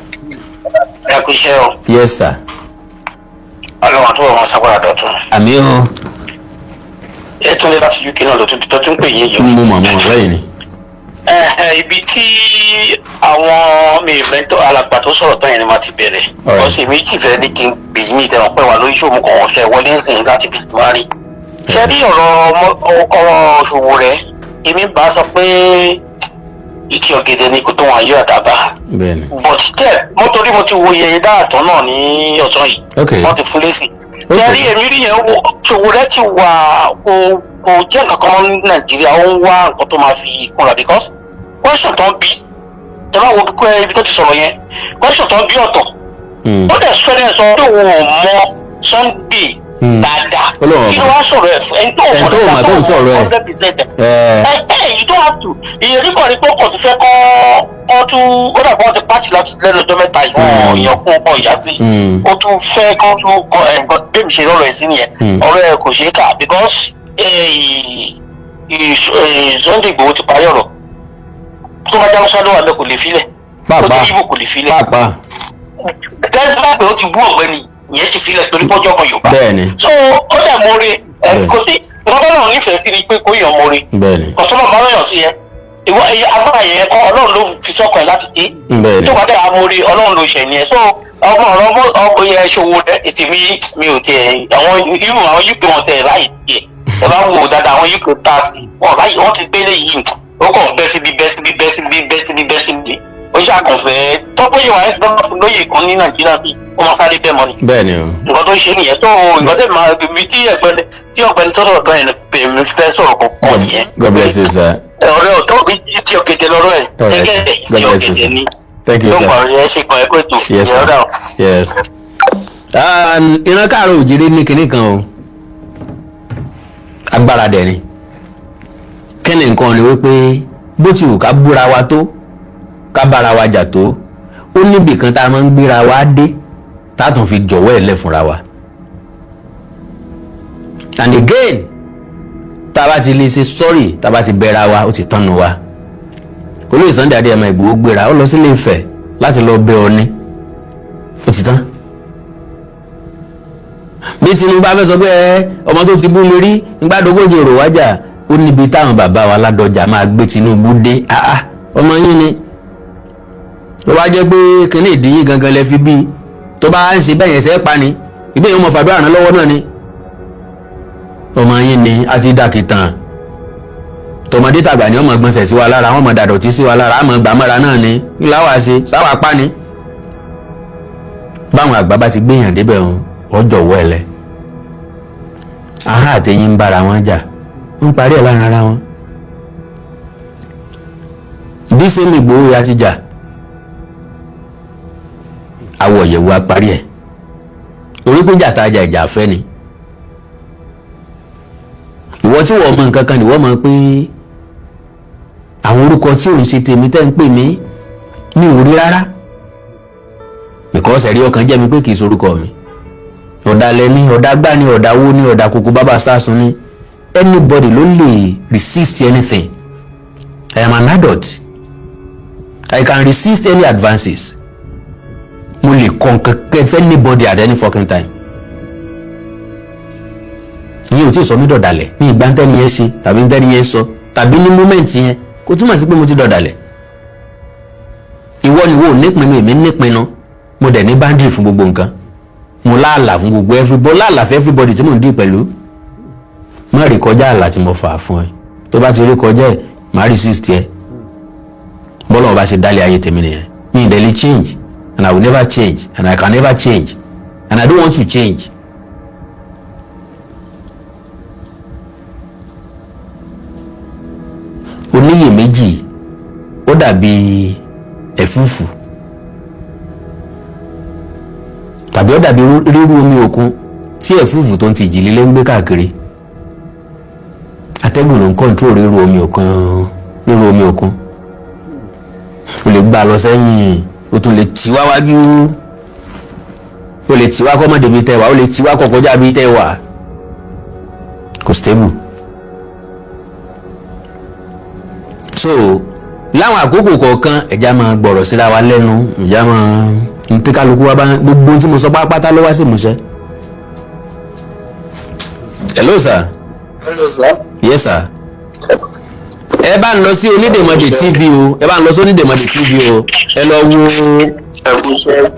Ẹ kú iṣẹ́ o. Yes, sir. Ọlọ́run àtúbọ̀ wọn sábàrà dọ̀tun. Àmín o. Ẹ tún lé láti UK náà ló tún pè yín yìí. Mo mọ̀, mo mọ̀ bẹ́ẹ̀ ni. Ẹ ibi tí àwọn mi mẹ́tọ́ alàgbà tó sọ̀rọ̀ tán yẹn ni màá ti bẹ̀rẹ̀. Ọ̀sẹ̀ méjì fẹ́ ní kí n pè yín, ìdẹ̀wọ̀n pẹ́ wà lórí ìṣòwò kan ọ̀sẹ̀ wọlé ń sìn láti bí máa rí. Ṣé rí ọ̀rọ̀ Sowore, èmi bá sọ pé ìtì ọ̀gẹ̀dẹ̀ ni kò tó wọn ayé àdàbà. Bẹ́ẹ̀ ni. But tẹ mo torí mo ti wo iye dáàtọ̀ náà ní ọ̀sán yìí. Wọ́n ti fún lésì. Ṣé rí, èmi rí yẹn, Sowore ti wà, kò jẹ́ nǹkan kan mọ́ ní Nàìjíríà. Ó ń wá nǹkan tó máa fi kúnra because question tó ń bí, ẹ bá wo ibi tó ti sọ̀rọ̀ yẹn, question tó ń bí ọ̀tọ̀. Ó dẹ̀ sọ ẹ́ sọ pé òun ò mọ Sunday dáadáa. Ó lóun ò Kí ló mọ̀. wá sọ̀rọ̀ ẹ̀ fún ẹni tó Ẹni tó ò mọ̀ tó ń sọ̀rọ̀ ẹ̀. 100%? Ẹ Ẹ you don't have to. Ìyẹn nígbà ní pé ọkọ̀ tó fẹ́ kọ́ tún ó dàgbà, wọ́n ti pàṣẹ láti lẹ́nu ọjọ́ 3 yìí, wọ́n èèyàn kún ọkọ̀ ìyá sí. Ó tún fẹ́ kọ́ tún kọ́ ẹ̀, nǹkan bí mi ṣe lọ́rọ̀ ẹ̀ sí nìyẹn. Ọ̀rọ̀ ẹ̀ kò ṣeé kà because Sunday Igboho ti parí ọ̀rọ̀. Tó bá jáwé ló wà bẹ́ẹ̀, kò lè filẹ̀. Tó Pàápàá. ti Ìgbò, kò lè filẹ̀. Pàápàá. Dẹ́sílẹ̀ pé ó ti bú ọ̀gbẹ́ni ìyẹn, ti filẹ̀ torí pọ́jọ́ ọmọ Yorùbá. Bẹ́ẹ̀ ni. So ó dẹ̀ mọ́re ẹ̀. Kò sí ìrọ́bọ́lọ́ náà nífẹ̀ẹ́ sí ni pé kó yàn mọ́re. Bẹ́ẹ̀ ni. Kọ̀sọ́mọ̀ bá lọ́yàn sí ẹ, ìwọ ẹyẹ agbára yẹn kọ́, Ọlọ́run ló fi sọ́kàn ẹ̀ láti dé. Bẹ́ẹ̀ ni. Tó bá dẹ̀ amórí, Ọlọ́run ló ṣẹ̀ ni ẹ. So ọmọ ọ̀rọ̀ ọmọ ọmọ yẹn ṣòwò ètè mi ò tiẹ̀ àwọn irú àwọn UK wọn tẹ̀ láì tiẹ̀. Ẹ bá wò dáadáa, àwọn UK tá a sí wọn láì, wọ́n ti gbélé yìí, ó kàn bẹ́ síbi, bẹ́ síbi, bẹ́ síbi, bẹ́ síbi, bẹ́ síbi. Ó ṣàkànfẹ́ tọ́pọ̀ yìí wà ẹ́ sọ́dọ̀ fún lóye kan ní Nàìjíríà bí ó máa sáré bẹ́ẹ̀ mọ́ ni. Bẹ́ẹ̀ ni o. Nǹkan tó ń ṣe nìyẹn. So nǹkan tẹ̀ máa ibi tí ọ̀gbẹ́ni tó sọ̀rọ̀ tán yẹn pè mí fẹ́ sọ̀rọ̀ kọ̀ọ̀kan nìyẹn. God bless you, sir. Ọ̀rẹ́ ọ̀tọ́ mi tí ọ̀gẹ̀dẹ̀ lọ́rọ̀ ẹ̀. All right. Gẹ́gẹ́ God tí bless you, ọ̀gẹ̀dẹ̀ sir. ni. Thank you, Ló ń sir. pa ọ̀rẹ́ ẹ ṣe kan ẹ̀kọ́ ètò. Yes, sir. Yes. Ìran káàárọ̀ òjìrè ní kinní kan o, agbára dẹ̀ ni. Kí ni nǹkan ni wípé bó ti wù ká búra wa tó, ká bára wa jà tó, ó níbì kan tá a máa ń gbéra wa dé tá a tún fi jọ̀wọ́ ẹ̀ lẹ̀ fúnra wa. And again, tá a bá ti lè ṣe sorry, tá a bá ti bẹ̀ra wa, ó ti tánu wa. Olóyè Sunday Adéyẹmọ Ìgbòho gbéra, ó lọ sílé Ifẹ̀ láti lọ bẹ̀ Ọọ̀ni, ó ti tán. Bí Tinubu bá fẹ́ sọ pé ẹ ọmọ tó ti bú mi rí ngbàdógójì èrò wájà, ó níbi táwọn bàbá wa Ládọjà máa gbé Tinubu dé. Áá, ọmọ yín ni ó wá jẹ́ pé kínní ìdíyín gangan lẹ fi bí tó bá ń ṣe bẹ́ẹ̀ yẹn ṣe é pa ni ìbéèrè wọn mọ̀ fàdúrà ràn lọ́wọ́ náà ni. Ọmọ yín ni a ti dàkìtàn, tọmọdé tàgbà ni ọmọ gbọ̀nsẹ̀ sí wa lára, wọn mọ̀ dàdọ̀tí sí wa lára, àmọ́ gbàmọ́ra náà ni ńlá ṣe sáwà pa ni. Báwọn àgbà bá ti gbéyàn débẹ̀ wọn, ọjọ́ wọ́ ẹ lẹ aha àtẹ̀yìn ń bára wọn jà, ń parí ẹ̀ láàrin ara wọn. Dísèmì Ìgbòho ya ti jà, awọ ìyẹ̀wò apárí ẹ̀ orí pé jàtà jà, ìjà fẹ́ ni. Ìwọ tí wọ́n mọ nǹkan kan ni wọ́n mọ̀ pé àwọn orúkọ tí òun ṣe tèmi tẹ́ ń pè mí mi ò rí rárá because ẹ̀rí ọkàn jẹ́ mi pé kì í sorúkọ mi. Ọ̀dàlẹ̀ ni, ọ̀dàgbà ni, ọ̀dàwó ni, ọ̀dà kòkó bàbá sásun ni. Anybody ló lè resist anything. I am an adult, I can resist any advances. Mo lè kọ nǹkan kẹfẹ́ anybody at any fucking time. Ìyẹn ò tí ì sọ mí dọ̀dàlẹ̀ ní ìgbà ntẹ́ni yẹn ṣe tàbí ntẹ́ni yẹn sọ tàbí ní moment yẹn, kò túmọ̀ sí pé mo ti dọ̀dàlẹ̀. Ìwọ ni wo nípinnu, èmi nípinnu. Mo dẹ̀ ní boundary fún gbogbo nǹkan. Mo láàlà fún gbogbo everybody, láàlà fún everybody tí mò ń dì pẹ̀lú. Má rí kọjá àlà tí mo fà fún ẹ. Tó bá ti rí kọjá ẹ, má resist ẹ. Bọ́lá ọba ṣe dálé ayé tèmi nìyẹn. Mi ì dẹ̀ lè change and I will never change and I can never change. And I don't want to change. Oníyèméjì ó dàbí ẹ̀fúùfù tàbí ó dàbí rírú omi òkun tí ẹ̀fúùfù tó ń ti ìjì líle ń gbé káàkiri. Atẹ́gùn ló ń control rírú omi òkun. Rírú omi òkun, o lè gbà lọ sẹ́yìn, o tún lè tì wá wájú, o lè tì wá kọ́ mọ́ débi tẹ́ wà, o lè tì wá kọ́ kọjá bí tẹ́ wà. Kò stable. So láwọn àkókò kọ̀ọ̀kan, ẹ̀já máa gbọ̀rọ̀ síra wa lẹ́nu, ẹ̀já máa ní kálukú wa bá gbogbo ohun tí mo sọ pátápátá ló wá sí ìmúṣẹ. Hello, sir. Hello, sir. Yes, sir. Ẹ bá ń lọ sí Onídèmọdè TV o, ẹ bá ń lọ sí Onídèmọdè TV o, ẹ lọ wo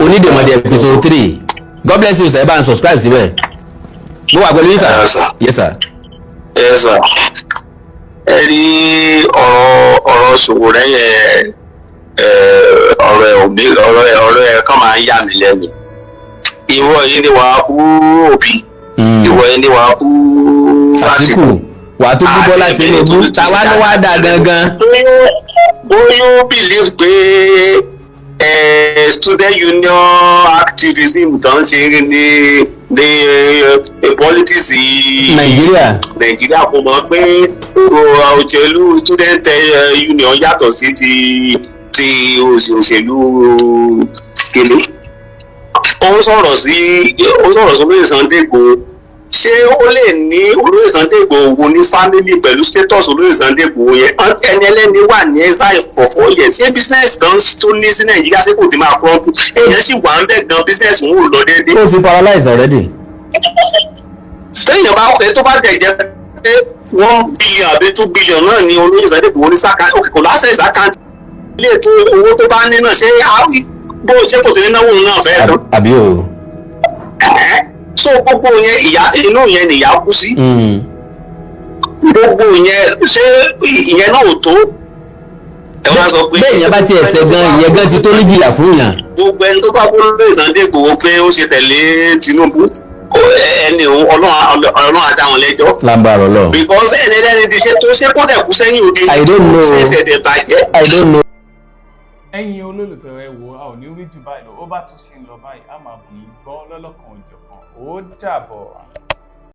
Onídèmọdè episode 3. God bless you, sir. Ẹ bá ń subscribe síbẹ̀. Mo wà pẹ̀lú yín, sir. Yes, sir. Yes, sir. Yes, sir. Ẹ rí ọ̀rọ̀ Sowore yẹn, ọ̀rọ̀ ẹ̀ òbí ọ̀rọ̀ ẹ̀ kàn máa ń yà mí lẹ́nu. Ìwọ yìí ni wàá bú Òbí. Ìwọ yìí ni wàá bú Àtìkù, wàá tó bú Bọ́lá Tinubu. Táwa ló wá dà gangan? Bóyá ó believe pé student union activism tó ń ṣe ní politics Nàìjíríà. Nàìjíríà, kò mọ̀ pé òṣèlú student union yàtọ̀ sí ti òṣèlú kele. Ó sọ̀rọ̀ sí olóyè Sunday Igboho. Ṣé ó lè ní olóyè Sunday Igboho ní family pẹ̀lú status olóyè Sunday Igboho yẹn? Ẹni ẹlẹ́ni wà ní exile for 4 years. Ṣé business kan tó ní sí Nàìjíríà, ṣé kò ti máa crumble? Èèyàn sì wà ń bẹ̀ gan, business òun ò lọ déédéé. Ó ti paralyze already. Téèyàn bá fẹ́, tó bá tẹ̀ jẹ́ pé 1 billion àbí 2 billion náà ni olóyè Sunday Igboho ní sáka kò lásẹ̀ account ilé ètò owó tó bá ní náà, ṣé bó ṣé kò tí ní náwó òun náà fẹ́ tán? Àbí o. Ẹ̀ẹ́, so gbogbo yẹn, ìyá inú yẹn nìyá kú sí. Gbogbo yẹn, ṣé ìyẹn náà ò tó? Ẹ wá sọ pé Bẹ́ẹ̀ yẹn bá tiẹ̀ ṣẹ̀ gan, ìyẹn gan ti tó níjìyà fún yàn. Gbogbo ẹni tó bá kó lóye Sunday Igboho pé ó ṣe tẹ̀lé Tinubu, ẹni òun, Ọlọ́run á dá wọn lẹ́jọ́. Lágbára Ọlọ́run. Because ẹni ẹlẹ́ni ti ṣe tó ṣe kó dẹ̀ kú sẹ́yìn òde. I don't know. Ṣẹ̀ṣẹ̀ dẹ̀ bàjẹ́. I don't know. Ẹ̀yin olólùfẹ́, ẹ wò, a ò ní rí jù báyìí lọ. Ó bá tún ṣe ń lọ báyìí, a máa bù yín gbọ́ lọ́lọ́kan òjọ̀kan. Ó dàbọ̀.